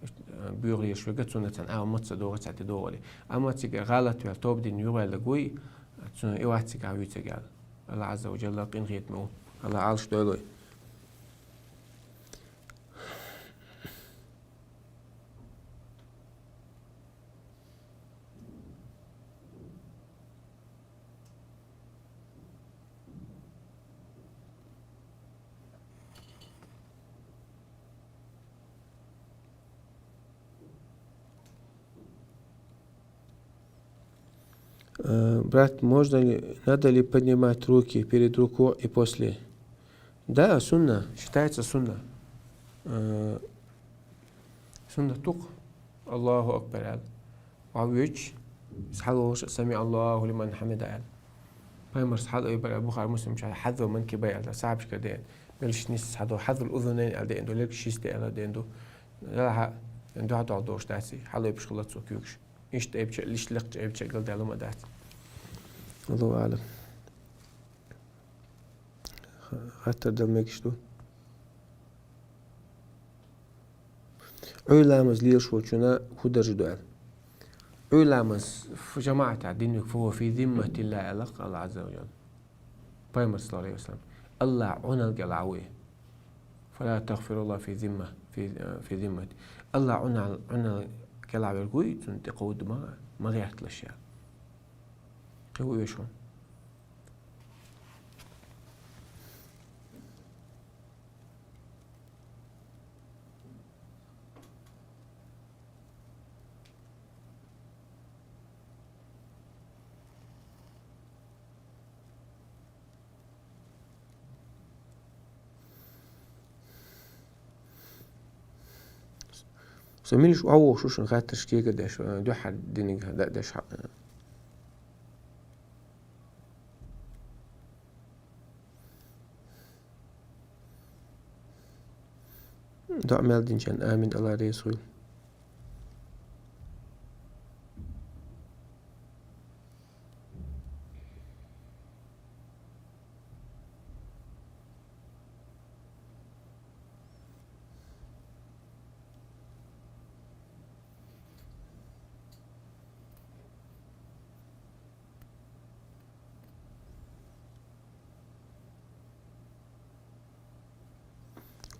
Иштта, а, боьха лелаш верг цунна цхьаьна агӀо маца догӀу, цхьа тӀе догӀу аьлла. Амма цига гӀалат ваьлла, тоба дин юхаваьллиг вуй, цунна и вац цигахь вуьйцург аьлла. Аллах Азза ва Джалла къинхетаме ву. Аллах Ӏалаш дойла вай. Э, брат, можно ли, надо ли поднимать руки перед руку и после? Да, сунна, считается сунна. Э, сунна тук. Аллаху акбар аьлла. Вовчу, схьалволуш, сами Аллаху лиман хьамида аьлла. Пайхамарс хьалаайбар аьлла, Бухари, Муслим чохь хьазва манкибай аьлла, сахьабашка деана. Белш нис схьадо, хьазва узунайн аьлла деана ду, лерг шиста аьлла деана ду. Ялахьа, дуьхьа-дуьхьа долуш дац, хьалаайбаш хила цо куьйгаш. Иштта айбича, лиш лекхача айбича гал даьлла ма дац. Аллаху аълам. Хаттар дала мегаш ду. Ӏуьйра ламаз лелаш волчунна хӀун даржа ду аьлла. Ӏуьйра ламаз фу жамаӀатехь динниг фу фи зимматилла аьлла Аллах Азза ва Жалла. Пайхамар саллаллаху алейхи ва саллям. Аллах Ӏуналгала вуй. فلا تغفر الله في ذمة، في، في ذمة. АллахӀ Ӏуна, Ӏуна кӀелхьарвелларгвий, цунна тӀе кховда ма, ма гӀерталаш, яхаш. Кхы ву вешан. Со милаш вогӀу шушан хаттарш кегадеш, э, дуьххьара диниг да-, деш хьа-, ДоӀа мел динчарна амин, АллахӀ реза хуьлда.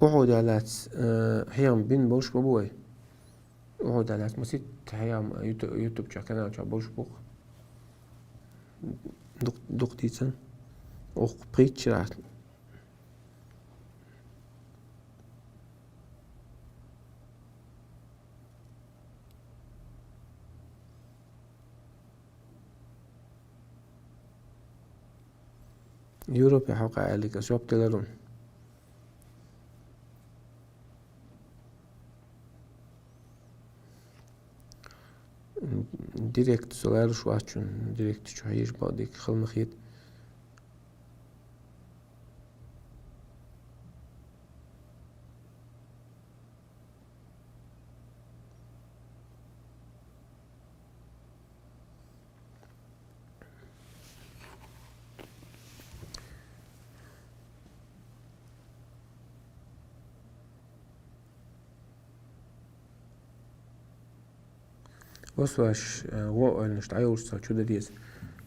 Ухьудах лаьцна, э, хьехам бина болуш ба бу вай? Ухьудах лаьцна масийтта хьехам юту-, ютуб чохь, канал чохь болуш бу-кх. Дукха, дукха дийцина. Укх пхийтта шарахь. Европе хьокъехь аьлларг ас жоп делара хьуна. Директ со лоруш вац хьуна, директ чу хьежа бакъдерг хила ма хета. Васваш, э, гӀо ойланаш дӀайолуш ца чу дан деза.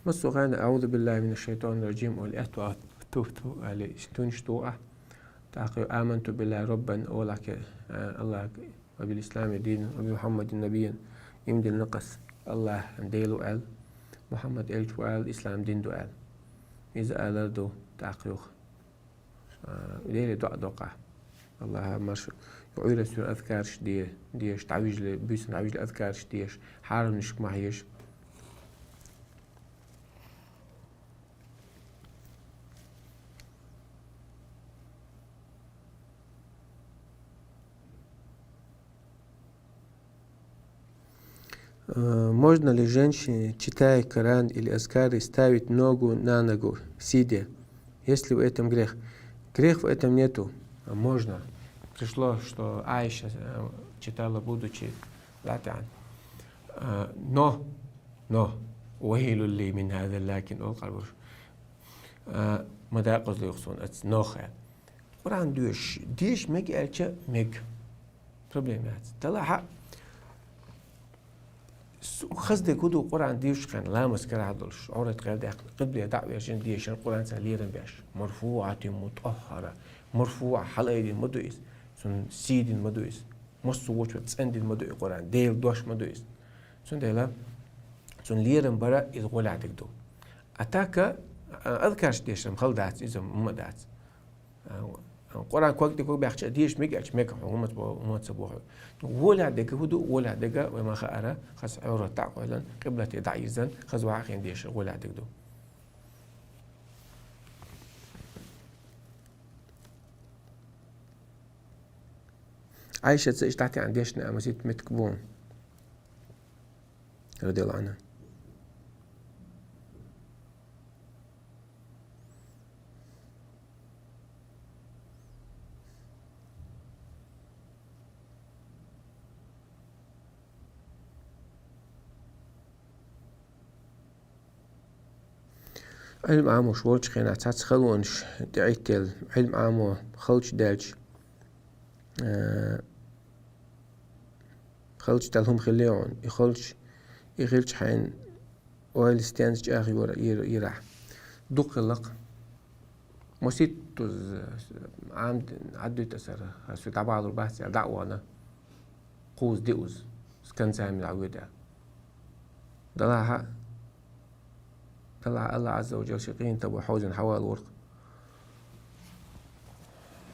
Массо а хенахь «أعوذ بالله من الشيطان الرجيم» олий, аьтту а ту-, ту-, аьлла, тунаш тоху ахь. ТӀаккха «آمنت بالله ربا» олахь, э, АллахӀ, «وبالإسلام دينا وبمحمد نبيا», иман дина накъас АллахӀ Дела ву аьлла, Мухьаммад элча ву аьлла, ислам дин ду аьлла. Иза алар ду тӀаккха юха. А, Деле доӀа доккхахь. АллахӀа марша, юха Ӏуьйренца юха азкараш де-, дезаш, дӀавижале, буьйсанна дӀавижале азкараш дезаш, хьарамнашка ма хьежа. Э, можно ли женщине, читая Коран или азкары, ставить ногу на ногу, сидя? Есть ли в этом грех? Грех в этом нету. А можно. Пришло, что Аиша, э, читала, будучи латан. Э, но, но, ويل لي من هذا لكن, олу къарбуш. Э, ма дакъазло юха суна оцу нохе. Къуръан доьшуш, деша мега аьлча, мега. Проблема яц. Делахь а, хаза дерг хӀун ду, Къуръан доьшучу хенахь ламаз карахь долуш, Ӏоврат кхел даьккхина, къибле дӀа а ваьшна дешар, Къуръан цара лерам беш. مرفوعة مطهرة. Марфуъа, хьалаайдина ма ду иза. Цунна сий дина ма ду иза. Массо а вочу цӀена дина ма ду и Къуръан. Делан дош ма ду иза. Цундела цунна лерам бара иза гӀолехь дерг ду. А так, а, азкарш дешар-м хала дац, иза хӀумма а дац. А, Къуръан ког тӀе ког баьхча а, деша мега аьлча, мега хьо, хӀумма ца бо-, хӀумма ца боху. ГӀолехь дерг хӀун ду, гӀолехь дерг, вай ма хаара, хаза Ӏоврат дӀа а къойлина, къиблате дӀа а йирзина, хаза ваха а хиъна дешар гӀолехь дерг ду. Ӏайшаца иштта дӀатаьӀна дешна а масийтта меттиг бу. رضي الله عنها. Ӏилма Ӏамош волчу хенахь цхьацца халонаш тӀеӀиттелла, Ӏилма Ӏамо халча даьлча, э, халча даьлла хӀума хилла хьуна, и халча, и хилча хьайна ойла стенца чӀагӀйора, йира, йирахь. Дукха хилла-кх. Маситтуз Ӏам-, Ӏаддуьтасара, ас ву дӀабалур бац аьлла, дӀа а вахана, кхузза диъуз, с концами дӀавоьду аьлла. Далахьа, Далахьа Аллахь Ӏазза ва Жалла ши къинтӀа бу хьовзина хьавалуркх.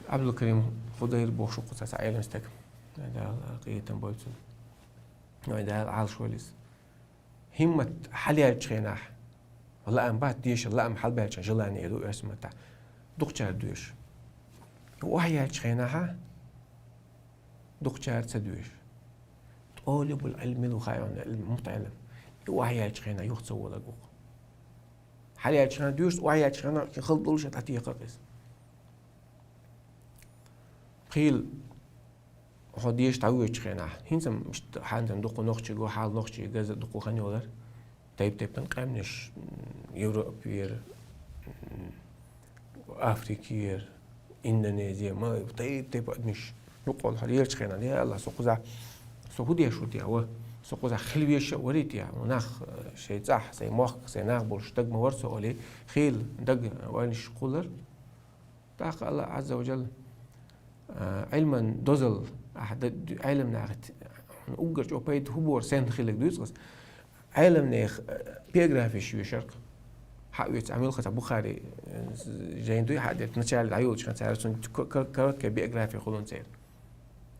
Ӏабдулкарим Худайр бохуш ву кху цхьа Ӏелам стаг. Дала къинтӀа бойла цунна. Вай Дала Ӏалашвойла иза. ХӀиммат хьалъяьллачу хенахь, лаам бац, дешар лаам хьалбаьлча желание ду оьрсийн маттахь. Дукхачара доьшу. Охьаяьллачу хенахьа дукхачара ца доьшу. ТӀолибул Ӏилм мила ву хаьий хьуна, Ӏилм, мутаӀеллам. И охьаяьллачу хенахь юха ца волаг ву-кх. Хьалъяьллачу хенахь доьшу, охьаяьллачу хенахь хала долуш дӀатекхар иза. Кхийла хьо деша дӀавоьдучу хенахь, хӀинца-м иштта хьанзан дукха нохчий го, хьал нохчий газа дукха хан йолар. Тайп-тайпана къаьмнаш, м, Европера, м, Африкера, Индонезия, ма тайп-тайпа адамаш юкъа хьо лелачу хенахь, я Аллах, со кхузахь, со хӀун деш ву те, ва? Со кхузахь хила везаш а варий те, нах, э, шайн цӀахь, сайн мохк, сайн нах болуш стаг ма вара со олий, хийла даг вайнаш кхуллар. ТӀаккха Аллах Ӏазза ва Жалла, а, Ӏилман дозалла, ахь д-, д-, Ӏелам нахаца, уггар чӀогӀа пайда хӀун бора, сенна хилларг дуьйцу ас. Ӏеламнех, а, биографеш вешарх, хьаоьцу, а, муьлхха цхьа Бухари, а, жайн дуй хьаоьцу, начале дӀайолучу хенахь цара цунна к-, к-, короткая биография хуьлу церан.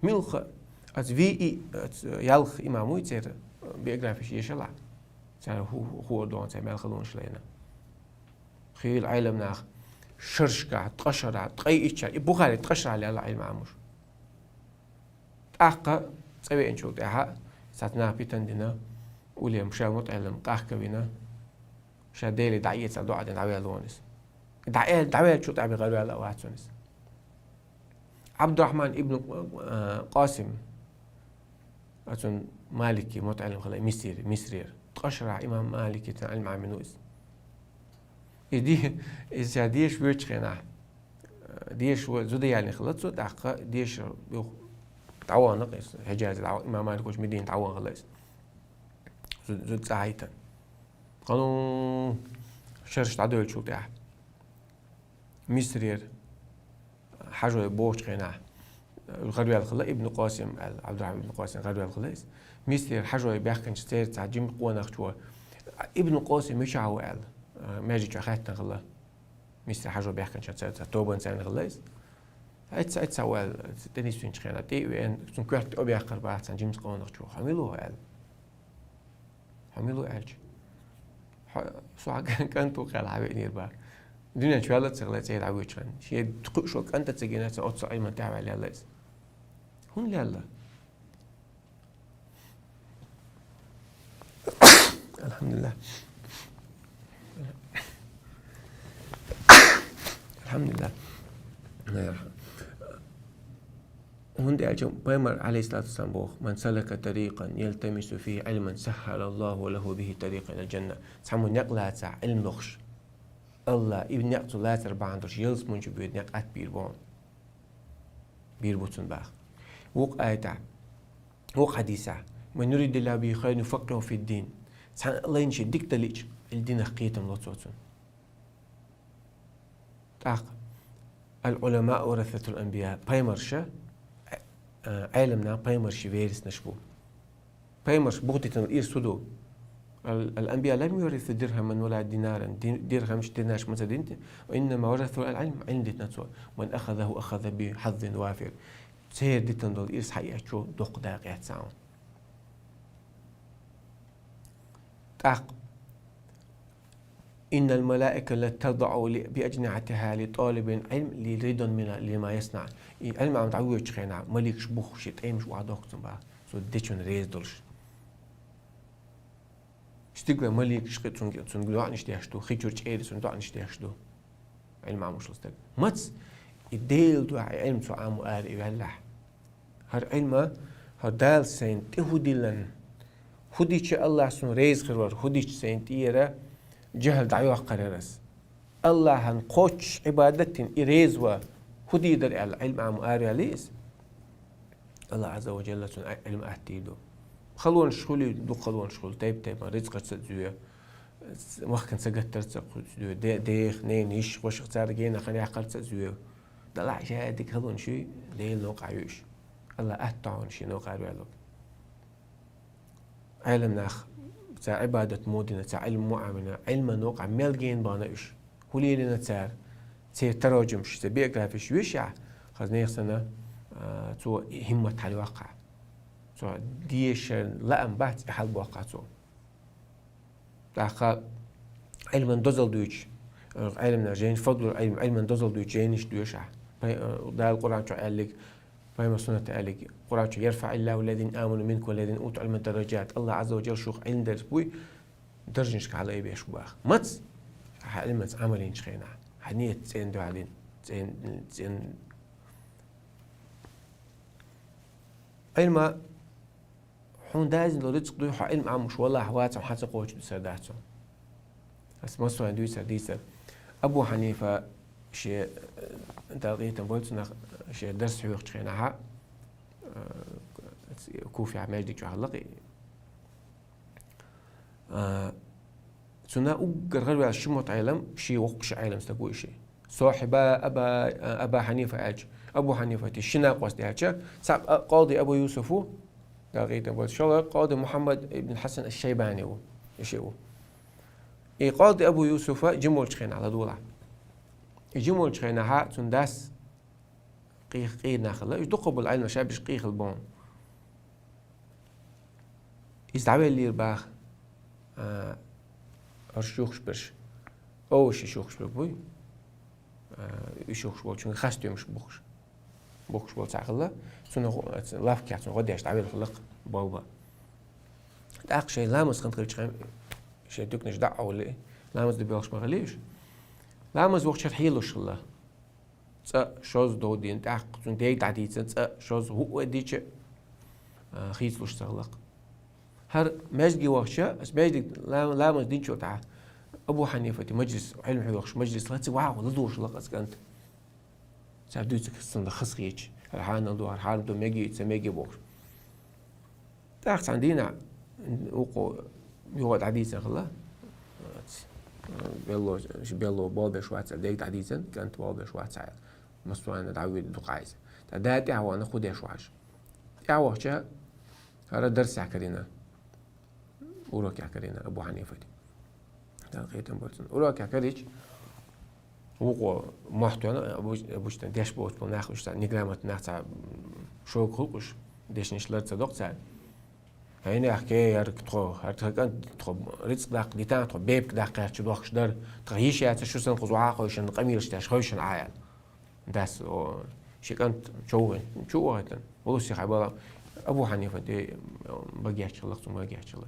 Муьлхха, ас вий и, ас ялх имам вуй церан биографеш ешалахь, цара хӀу-, хӀу-, хӀора догӀу цара мел халонаш лайна. Хийла Ӏелам нах шаршкахь, ткъа шарахь, ткъе итт шарахь, и Бухари ткъа шарахь лелла Ӏилма Ӏамош. ТӀаккха цӀа веанчул тӀаьхьа, цхьацца наха питана дина, уллехь ша мутаӀеллам къахка вина, ша Деле дӀаэца доӀа дина дӀаваьлла вон иза. ДӀаэл-, дӀаваьллачул тӀаьхьа бен гӀарваьлла а вац вон иза. Ӏабдурахьман ибн, э, Къасим, оцун Малики мутаӀеллам хилла Мисри-, Мисрера. Ткъа шарахь имам Маликица Ӏилма Ӏамийна ву иза. И де-, иза ша деша воьдучу хенахь, э, деша ву-, зуда ялийна хилла цо, тӀаккха деша юха дӀавахана иза, Хьиджазе дӀа-, имам Малик волчу Медине дӀавахана хилла иза. Зу-, зуда цӀа хьаьжна. Кхана шарш дӀадоьллачул тӀаьхьа. Мисрера хьажой бохучу хенахь, гӀарваьлла хилла Ибн Къасим аьлла, Ӏабдурахьман ибн Къасим гӀарваьлла хилла иза. Мисрера хьажой баьхкинчу церан цхьа жима къонахчо, Ибн Къасим мичахь ву аьлла, маьждиг чохь хаьттина хилла. Мисрера хьажой баьхкинчу церан цхьа тобанца хилла иза. Эцца, эцца ву аьлла, тӀе нисвинчу хенахь, тӀе а веана, цуьнан коьрта тӀе обаьккхира боху цхьана жимачу къонахчо. Хьо мила ву аьлла? Хьо мила ву аьлча, хьо, со хьан кӀант ву кхел хьан веанера боху. Дуьнен чу ваьлла а ца хилла цӀера дӀавоьдучу хенахь. Шен кхуьуш волу кӀант а ца гина, цхьа оццу Ӏилман тӀехь ваьлла лелла иза. ХӀунда лелла? Алхьамдулиллах. Алхьамдулиллах. ХӀунда аьлча пайхамар, Ӏалайхиссалату вассалам, боху: «Ман салака тарикъан ялтамису фихи Ӏилман, саххалаллаху лаху бихи тарикъан илал джанна». Цхьаммо некъ лаца, Ӏилма лохуш, Аллах и некъ цо лацар бахьана долуш ялсамани чу боьду некъ атта бийр бу хьуна. Бийр бу цунна боху. Вукху аятехь, вукху хьадисехь: «Ман юридиллаху бихи хайран юфаккъиху фиддин». Цхьана лайна шен дика дан лиъча, и динах кхетам ло цо цунна. ТӀаккха: «Ал-Ӏуламау варасатул анбия». Пайхамарша, э, Ӏелам нах пайхамарши вераснаш бу. Пайхамарша бухадитина ирс хӀун ду? «Ал-, ал-анбия лам юваррису дирхаман ва ла динаран». Дин-, дирхамаш, динарш ма ца дина те. «Ва иннама варрасу ал-Ӏилм», Ӏилм дитина цо. «Ман ахазаху ахаза би хьаззин вафир». Церан дитина долу ирс хьаэцчо доккха дакъа эцна хьуна. ТӀаккха: «Иннал малаика ла тадаӀу ли, би аджнихьатиха ли талибил Ӏилм ли ридан мина, лима яснаӀ». И Ӏилма Ӏамийна дӀавоьдучу хенахь, маликаш бух шен тӀемаш охьадохку цунна боху, цо дечунна реза долуш. Стигла маликаш кхин цунна, цунна доӀанаш деш ду, хи чуьра чӀерий цунна доӀанаш деш ду. Ӏилма Ӏамош волу стаг. Маца? И Делан дуьхьа и Ӏилма цо Ӏамо ара и ваьллахь. ХӀара Ӏилма, хӀара Дала сайна тӀе хӀун диллина? ХӀун дича Аллах суна реза хир вара, хӀун дича сайна тӀера жахӀал дӀайоккхур яра ас? Аллахьан кхоччуш Ӏибадат дина и реза ван хӀун дийр дара аьлла, Ӏилма Ӏамо араваьллий иза? Аллах Ӏазза ва Жалла цунна Ӏилма аттийр ду. Халонаш хуьлий, дукха халонаш хуьлу, тайп-тайпана рицкъаш ца зоь, Вахкан сагаттарца кхуьц дуьйр. Де-, дех, нейн, йиш, хошах цар гена хан яхарца зуьйв. Далахь шаьдик халун шуй, Дела новкъа юш. Алла аттаун ши новкъа руялук. Айлам нах, ца ибадат модина, ца илм муамина, илма новкъа мел ген бана уьш. Хулилина цар, це тароджум ши, ца биографиш виш я, хаз нех сана, а, цо химмат хьал вакха. Цо дешар лаам бац, хьал бакха цо. ТӀаккха Ӏилман дозал дуьйцу, Ӏилмана жен, фадлу Ӏилм, Ӏилман дозал дуьйцу жениш дуьйша. Пай-, э, Дала Къуръан чу аьллиг, пайма суннат аьллиг, Къуръан чу: «يرفع الله الذين آمنوا منكم والذين أوتوا العلم درجات». Аллах Азза ва Джалла шух Ӏилм дарс буй, даржнашка хьалаайбеш бах. Мац? Хьа Ӏилманца Ӏамал йинчу хенахь. Хьа ниет цӀен дуьхьал дин, цӀен, цӀен. Ӏилма Хьуна дазина долу рицкъ дуй, хьо Ӏилма Ӏамуш валахь вацам хьан ца кхочу дуьсар дац хьо. Ас массо а дуьйцар дийцар. Абу Хьанифа ше, э, далкъийтам болу цунах, ше дарс хьоьхучу хенахьа, э, Куфехь маьждиг чохь лакхи. А, цуьнан уггар гӀарваьлла ши мотт Ӏелам, ши воккхуш Ӏелам стаг ву и ши. Сохьиба Аба, Аба Хьанифа аьлча, Абу Хьанифа ти ши накъост аьлча, цхьаъ Къади Абу Юсуф ву, дагӀийтам болчу, шолгӀа Къади Мухьаммад ибн Хьасан аш-Шайбани ву, и ши ву. И Къади Абу Юсуфа жимолчу хенахь ладогӀалахь. И жимолчу хенахьа цуьнан дас къийх-, къийр нах хилла, уьш дукха болу Ӏелам шабиш къийхила боху. Иза дӀавеллера баха, а, хӀорш юхуш берш. Оу, ши шухуш бер буй. А, уьш юхуш болчуьнга хас туьмаш бухуш. Бухуш болу цхьа хилла. Цунах, лавккехь цунах гӀо деш дӀавелла хилла-кх болба. ТӀаккха шайн ламаз хан хилчхьан, шайн туькнаш дӀа а Ӏовлли, ламаз ду боьлхуш ма хилла уьш. Ламаз вахчара хьелуш хилла. ЦӀа шозза дов дина, тӀаккха цунна дайга дӀадийцина, цӀа шозза хӀуъа дича, а, хийцалуш ца хилла-кх. ХӀара маьждиге вахча, аса маьждиг ла-, ламаз динчул тӀаьхьа Абу Хьанифати мажлис, Ӏилма хьоьхуш мажлис лаца вагӀа ладугӀуш хилла-кх аса кӀант. Цара дуьйцург цунна хазахийча, хӀара хьанал ду, хӀара хьарам ду, мега ца мега бохуш. ТӀаккха цхьана дийнахь вукхо юха дӀадийцина хилла. Белло, белло болх беш вац аьлла, дайга дӀадийцина, кӀант болх беш вац аьлла. Массо а дӀавиъ дукха иза. ТӀаккха да тӀаьхьа вахана хӀун деш ву хьажа. ТӀаьхьа вахча, хӀара дарсехь карийна. Урокехь карийна Абу Хьанифати. Дала кхетам болу цунна. Урокехь карийча, вукхо мохь тоьхна, обычно деш боцу нах, уьш цхьа неграмотный нах, цхьа, м, шога хуьлу-кх уьш, дешнаш лар ца доккху цара. ХӀайнех ке, хӀара тхо, хӀара тхан кӀант тхо рицкъ даккха дитан, тхо бепиг даккха гӀерташ дохкуш дара, тхан йиш яцара шу санна кхуза охьа а хевшина, къамелаш деш хевшина Ӏа аьлла. Дас, о, ши кӀант чу вахийтина, чу вахийтина. Валлахьи, хьайн бала Абу Хьанифа де, багеччаллах, цу багеччалла.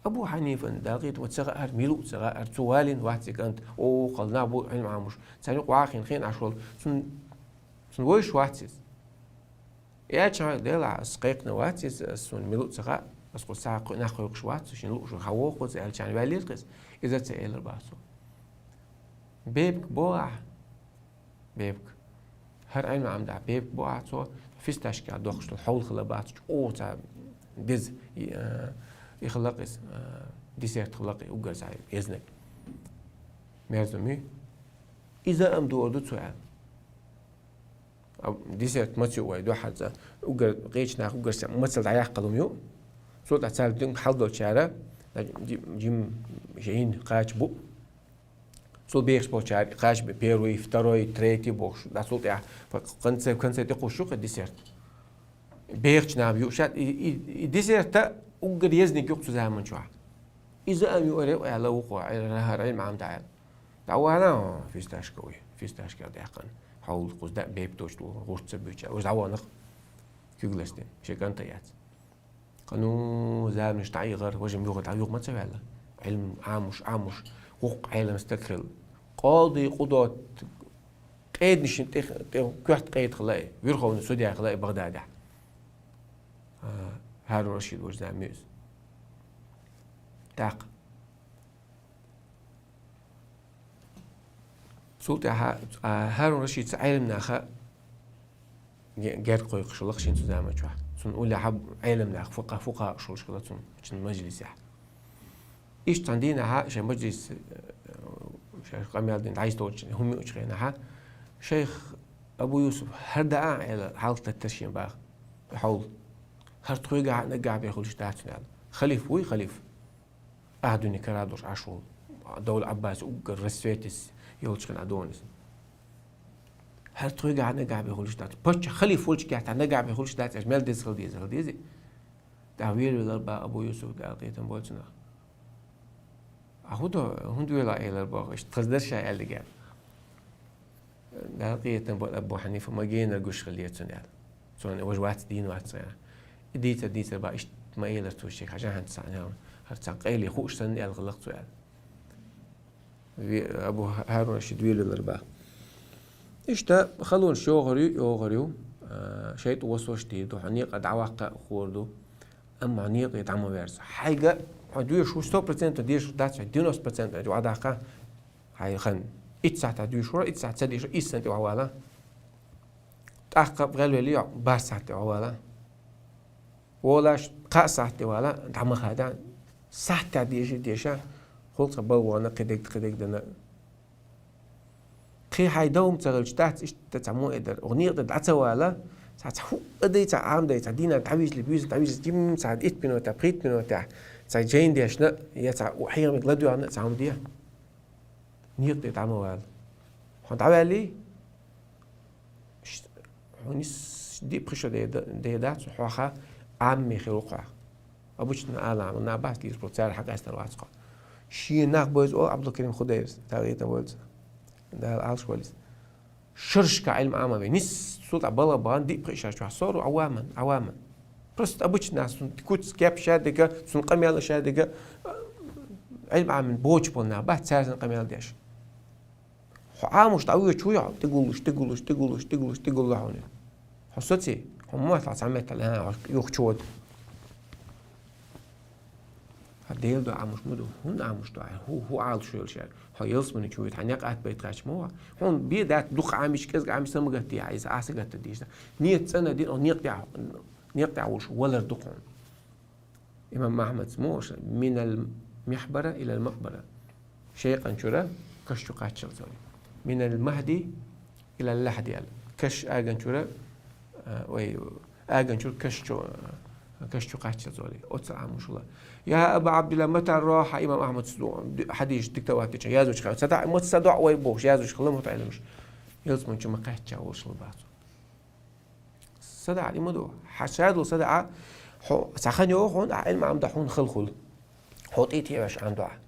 Абу Хьанифан дагӀийта ма ца хаьара, мила ву ца хаьара, цу валин вац и кӀант, о, кхалла нах бу Ӏилма Ӏамуш. Царна юкъа вахийна хиъна Ӏаш волу, цун, цун вайш вац иза. И аьлча, делахь, ас кхайкхина вац иза, ас цунна мила ву ца хаьа, ас кху сахьа кху нах кхойкхуш вац, шен луъуш хьан вохуц, аьлча, ваьллера иза. Иза ца элира бац цо. Бепиг бо ахь? Бепиг. ХӀара Ӏилма Ӏамда бепиг бо ахь цо, фисташка дохуш долу хьовла хила бац, чӀогӀа ца деза, и, а, и хила кхиз, а, десерт хила кхи, уггар ца езнаг. Мерза ма ю. Иза ам дора ду цо аьлла. А, десерт маца ю вай дуьхьарца, уггар къечу нах уггар са мацал дӀаяккхал хӀума ю. Цо тӀе цаьрга динг хьал долчара, жим, жим, жим кхача бу. Цул бехаш болчара кхача бу первый, второй, третий бохуш. Да цул тӀаьхьа, в конце, в конце тӀекхуш ю кху десерт. Бехачу нах ю, ша, и, и, и десерта уггар езниг ю кху цу заман чохь. Иза ам юара аьлла вукхо, Ӏилма Ӏамда аьлла. ДӀавахана, фисташка вуй, фисташка даьккхина. Хьовла кхуза даа бепиг доцуш долу гӀурт ца буьйцуш, важа дӀавахана-кх куьйгаллаш дина, шен кӀанта яц. Кхану заманаш дӀаихара, важа-м юха дӀа юха ма ца ваьлла. Ӏилма Ӏамуш, Ӏамуш, вукху Ӏелам стаг хилла. Къоди Къудот къеданашна тӀе, тӀе коьрта къеда хила и, верховный судья хила и Багъдадехь. А, ХӀарун Рашид вожа зама ю иза. ТӀаккха. Цул тӀаьхьа, а, ХӀарун Рашид цу Ӏелам наха ге-, герга кхойкхуш хилла шен цу заман чохь. Цунна уллехь Ӏелам нах, фукъа-, фукъа а шолуш хилла цунна, цуьнан мажлисехь. Иштта цхьан дийнахьа шайн мажлис, э, шайн къамел дина дӀайса долчу хӀума юучу хенахьа, шайх Абу Юсуп, хӀара даа аьлла, хьалха таттара шен баха. Хьол. ХӀара тхоьгахьа а наггахь бен хуьлуш дац хьуна аьлла. Халифа вуй, халифа. Ахь дуьне кара долуш Ӏаш волу. Довла Ӏаббас уггар рассветис йолчу хенахь дона иза. ХӀара тхоьгахьа а наггахь бен хуьлуш дац. Паччахь халифа волчу кехь наггахь бен хуьлуш дац, аьлча мел деза хила деза, хила деза. ТӀаккха велавелира баха Абу Юсуп, Дала къинхетам бойла цунах. А хӀун до, хӀунда вела элира боху, иштта хаза дара ша аьлларг аьлла. Дала къинхетам бойла Абу Хьанифа, ма генара гуш хилла цунна аьлла. Цунна важа вац, дийна вац цхьа. И дийцар, дийцар баха, иштта ма элира цо шега, хьажахьанца цхьаъ аьлла, хӀара цхьа къайле хууш санна аьлла хилла-кх цо аьлла. Ве-, Абу ХӀарун Рашид велавелира баха. Иштта халонаш йогӀур ю, йогӀур ю, а, шайтӀа васваш дийр ду, хьо некъа дӀаваккха а хуур ду, амма хьо некъе дӀа ма верза. Хьайга хьо доьшуш ву сто процентов дешур дац, хьо девяносто процентов ваьдаккха, хьайн хан итт сахьтехь доьшур вара, итт сахьт ца дешур, исс санна тӀе охьавала. ТӀаккха гӀелвелли, барх сахьт тӀе охьавала. Волаш, кхаа сахьт тӀе вала, дӀа ма хада. Сахьтехь деша, деша, хӀокху цхьа балха вахана, кхидерг, кхидерг дана. Кхин хьайн дан хӀума ца хилча дац, иштта цхьа муха эр дара. Оха некъа тӀе дӀа ца вала, цхьа, цхьа хӀуъа дай, цхьа Ӏамадай, цхьа дийнахь дӀавижале буьйса, дӀавижале жимма цхьа итт минута, пхийтта минута, цхьа жайна дешна, я цхьа хьехамиг ладоьгӀна, цхьа хӀума де. Некъа тӀе дӀа ма вала. Хьо дӀаваьллий? Ш-, хьуна нис диъ-пхи шо де да-, де дац, хьох Ӏамаме хир ву-кх хьох. Обычно ала Ӏамал нах бац, дийца болу цара хьакъаьстина вац-кх хьо. Шен нах бойза олу Ӏабдулкарим Худайрас, Дала къинхетам бойла цунах. Дала Ӏалаш валис. Шерашка Ӏилма Ӏамаве. Нис цул тӀаьхьа балха бахана диъ-пхи шарчохь сору Ӏаваман, Ӏаваман. Просто обычно цунна куц кеп шадерг, цунна къамел шадерг, Ӏилма Ӏамина боцуш болу нах бац, цаьрца къамел деш. Хьо Ӏамош дӀавоьдуш вуй хьо, тӀегуллуш, тӀегуллуш, тӀегуллуш, тӀегуллуш, тӀегуллу хьуна. Хьо соций? Хьо ма моттахь цхьа меттала, а, юха чу вода. Хьан Делан дуьхьа Ӏамош ма ду. ХӀунда Ӏамош ду? Хьан хӀу, хӀу Ӏалаш йолуш яра? Хьо ялсамани чу вуьйту, хьан некъ атта байта кхаьчна ма ву. Хьуна бен дац дукха Ӏамича, кӀезиг Ӏамича са ма гатде, иза ахь са гатта дийшина. Нийят цӀена дина, хьо некъ тӀехь, некъ тӀехь волуш валар ду хьуна. Имам Ахьмадс ма ву аша, минал михбара илал макбара. Шекъан чуьра каш чу кхаччалц валий. Минал махди илал лахди аьлла. Каш аган чуьра, а, вай, аган чуьра каш чу, каш чу кхаччалц валий. Оццул Ӏамош вала. Я Аба Ӏабдилла, мата рохьа, имам Ахьмадс ду-, хьадийш диктовать деча, язвича хьо. Ца даа, ма ца доӀа вай бохуш, язвича хила ма тӀаьллуш. Ялсамани чу ма кхаьчча волуш хила бац. СадаӀа и ма ду. Хьан шадолу садаӀа, хьо, цхьа хан йогӀу хьуна, ахь Ӏилма Ӏамда хьуна хала хуьлу. Хьо тӀе тевеш Ӏамдохь.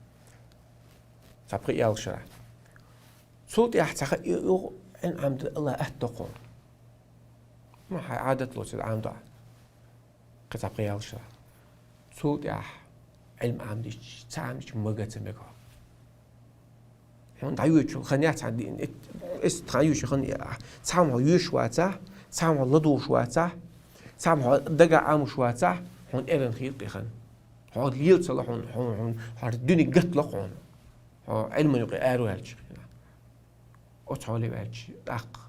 Цхьа пхи ялх шарахь. Цул тӀаьхьа цхьа хан йогӀу Ӏилма Ӏамда Алла атта хьуна. Ма хьайн Ӏадат лоцур Ӏамдохь. Кхин цхьа пхи ялх шарахь. Цул тӀаьхьа Ӏилма Ӏамдича, ца Ӏамдича мага ца мега хьо. Хьуна дӀайоьдучул хан яц хьан дийна, эт-, эс тхан юьйш хан я. Цхьамма хьо йоьш вацахь, цхьамма хьо ладугӀуш вацахь, цхьамма хьо дага Ӏамуш вацахь, хьуна эрна хир кхин хан. Хьо лела ца ло хьуна, хьуна, хьуна, хьо дуьне гатла хьуна. Хьо Ӏилман юкъе аро аьлча. Оцу хьоле ваьлча, тӀаккха.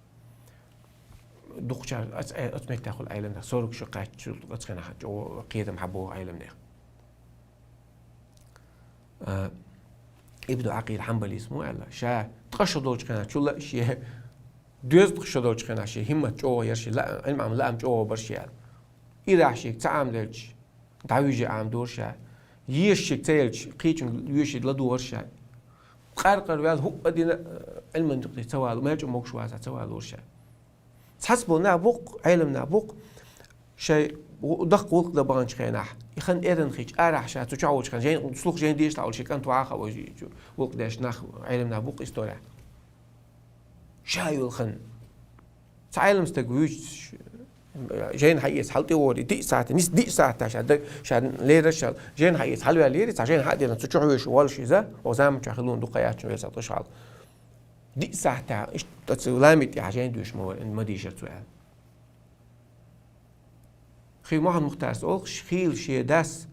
Дукхачара ац-, э, оцу меттехула Ӏелам нах, сорок шо кхаьччул оцу хенахь чӀогӀа кхетам хьан боху Ӏелам нех. А, Ибну Ӏакъил Хьанбалис муха аьлла, ша ткъа шо долчу хенахь чула шен, доьзткъа шо долчу хенахь шен хӀиммат чӀогӀа яра шен, лаа-, Ӏилма Ӏам лаам чӀогӀа бара шен аьлла. Ирахь шега ца Ӏамделча, дӀавижа Ӏамдора ша. Еша шега ца елча, кхечунга йоьший ладугӀара ша. Къаркъара ваьлла хӀуъа дина, э, Ӏилман юкъе ца вала, мел чӀогӀа могуш вацахь ца валора ша. Цхьацца болу нах бу-кх, Ӏелам нах бу-кх, шайн гӀу-, даккха гӀуллакх дан баханчу хенахь, и хан эрна хилча, арахь ша цу чохь волчу хенахь, жайн, слух жайн дешалахь волу шен кӀант ваха а вай чу, гӀуллакх деш нах, Ӏелам нах бу-кх исторехь. Ша йолу хан. Цхьа Ӏелам стаг вуьйцуш, жайна хьаэца хьала тӀе вори, диъ сахьт, нис диъ сахьт ша даг, ша лераш ша, жайна хьаэца хьалаваьллера, цхьа жайна хьа а дина, цу чу хьоьжуш волуш иза, оха заманчохь хилла дукха яц шуна весал тӀе ша хьала. Диъ сахьт, иштта цу ламий тӀехь жайна доьшуш ма вара, ма дийшара цо аьлла. Хи Мухьаммад Мухтарс олуш, хийла шен дас,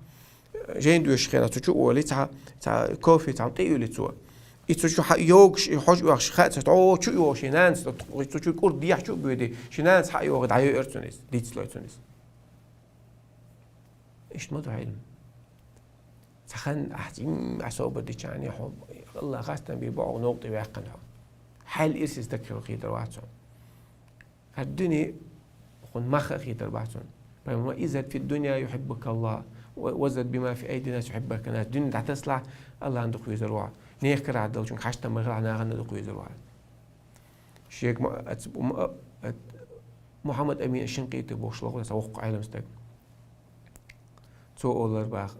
жайна доьшуш хенахь цу чу а волий, цхьа, цхьа кофе, цхьа тӀе а юьлий цо. И цу чу хьа-, йогуш, и хьожа оьхуш, хаа ца, о, чу а йогуш, шен нанас, цу чу кӀур дехьа чу а боьдий, шен нанас хьа а йогӀий, дӀайоьура цунна иза, дицлой цунна иза. Иштта ма ду хьайна. Цхьан ахьа цӀим а собар дича хьо, Аллах хастам бе боху новкъа тӀе ваьккхина хьо. Хьайл ирсис дакхира хетар вац хьо. ХӀара дуьне хьуна мах а хетар бац хьуна. Пайхамар: «Изхад фи дунья юхиббука Аллах, ва изхад бима фи айди нас юхиббука нас». Дуьне дӀатасалахь, Аллахна дукха везар ву хьо. Нехан карахь долчунга хьашт ма хила, нахана дукха везар ву хьо. Шега ма-, ац-, ма-, а-, Мухаммад Амин аш-Шинкъити бохуш лохура цхьа воккха Ӏелам стаг. Цо олар баха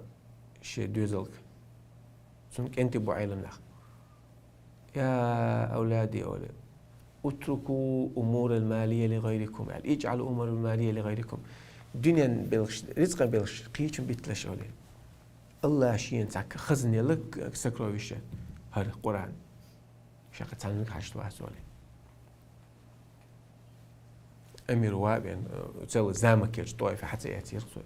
шен доьзалга. Цун кӀентий бу Ӏелам нах. «Я авлади, — олий, — утруку умур ал-малия ли гайрикум, аьлла, ижъалу умур ал-малия ли гайрикум». Дуьнен белхаш, рицкъан белхаш кхечун битталаш, олий. Аллах шена цхьа хазна елла, сокровище, хӀара Къуръан. Шаьхьа цхьаннага хьашт вац, олий. Амир ваъ вен, э, цел замок ерчу ТӀоифе хьа ца эцира цо.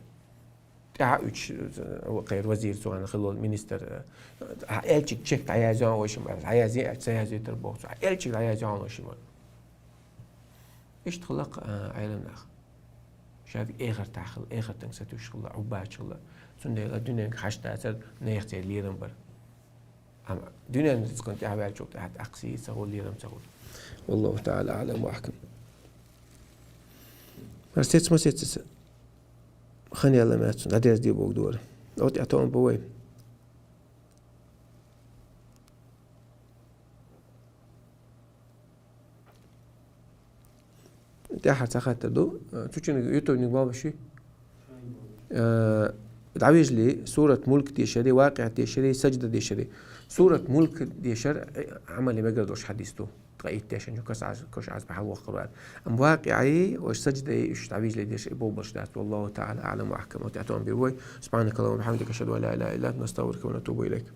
ТӀаьхьа уьдуш, э, кхера вазир цо хилла министр, э, хьа элчиг чек дӀаязйо вай шимма, дӀаязъе, ца язъе тар боху цо. Хьа элчиг дӀаязйо вай шимма. Иштта хилла-кх, а, Ӏелам нах. Шадерг эхартахь хилла, эхартан сатуьйсуш хилла, Ӏуббача хилла. Цундела дуьненга хьашт дацар, нехан церан лерам бар. Амма дуьненан рицкъан тӀехь ваьллачул тӀаьхьа тӀаккха сий ца хуьлу, лерам ца хуьлу. Валлаху таӀала аӀлам ва ахкам. Мара сеца ма сеца сан. Хан яла меца, дӀадерзаде боху дора. Оцу тӀе тоам бу вай. ТӀаьхьара цхьа хаттар ду. Цу чуьнга ютубниг болуш ши? Э, дӀавижли, сурат Мулк дешари, Вакъиат дешари, Сажда дешари. Сурат Мулк дешар, э, Ӏамале мегар долуш хьадис ду. Ткъа итт дешан чу кас Ӏаз, каш Ӏаз бахьал воккхур вац. Амма Вакъиаи ва Саждаи уьш дӀавижли деш, и бобалш дац. Валлаху таӀала аӀлам ва ахкам. Оцу тӀе тоам бир вай. Субханакаллахумма ва бихамдика, ашхаду ан ла илаха илла анта, настагъфирука ва натубу илайк.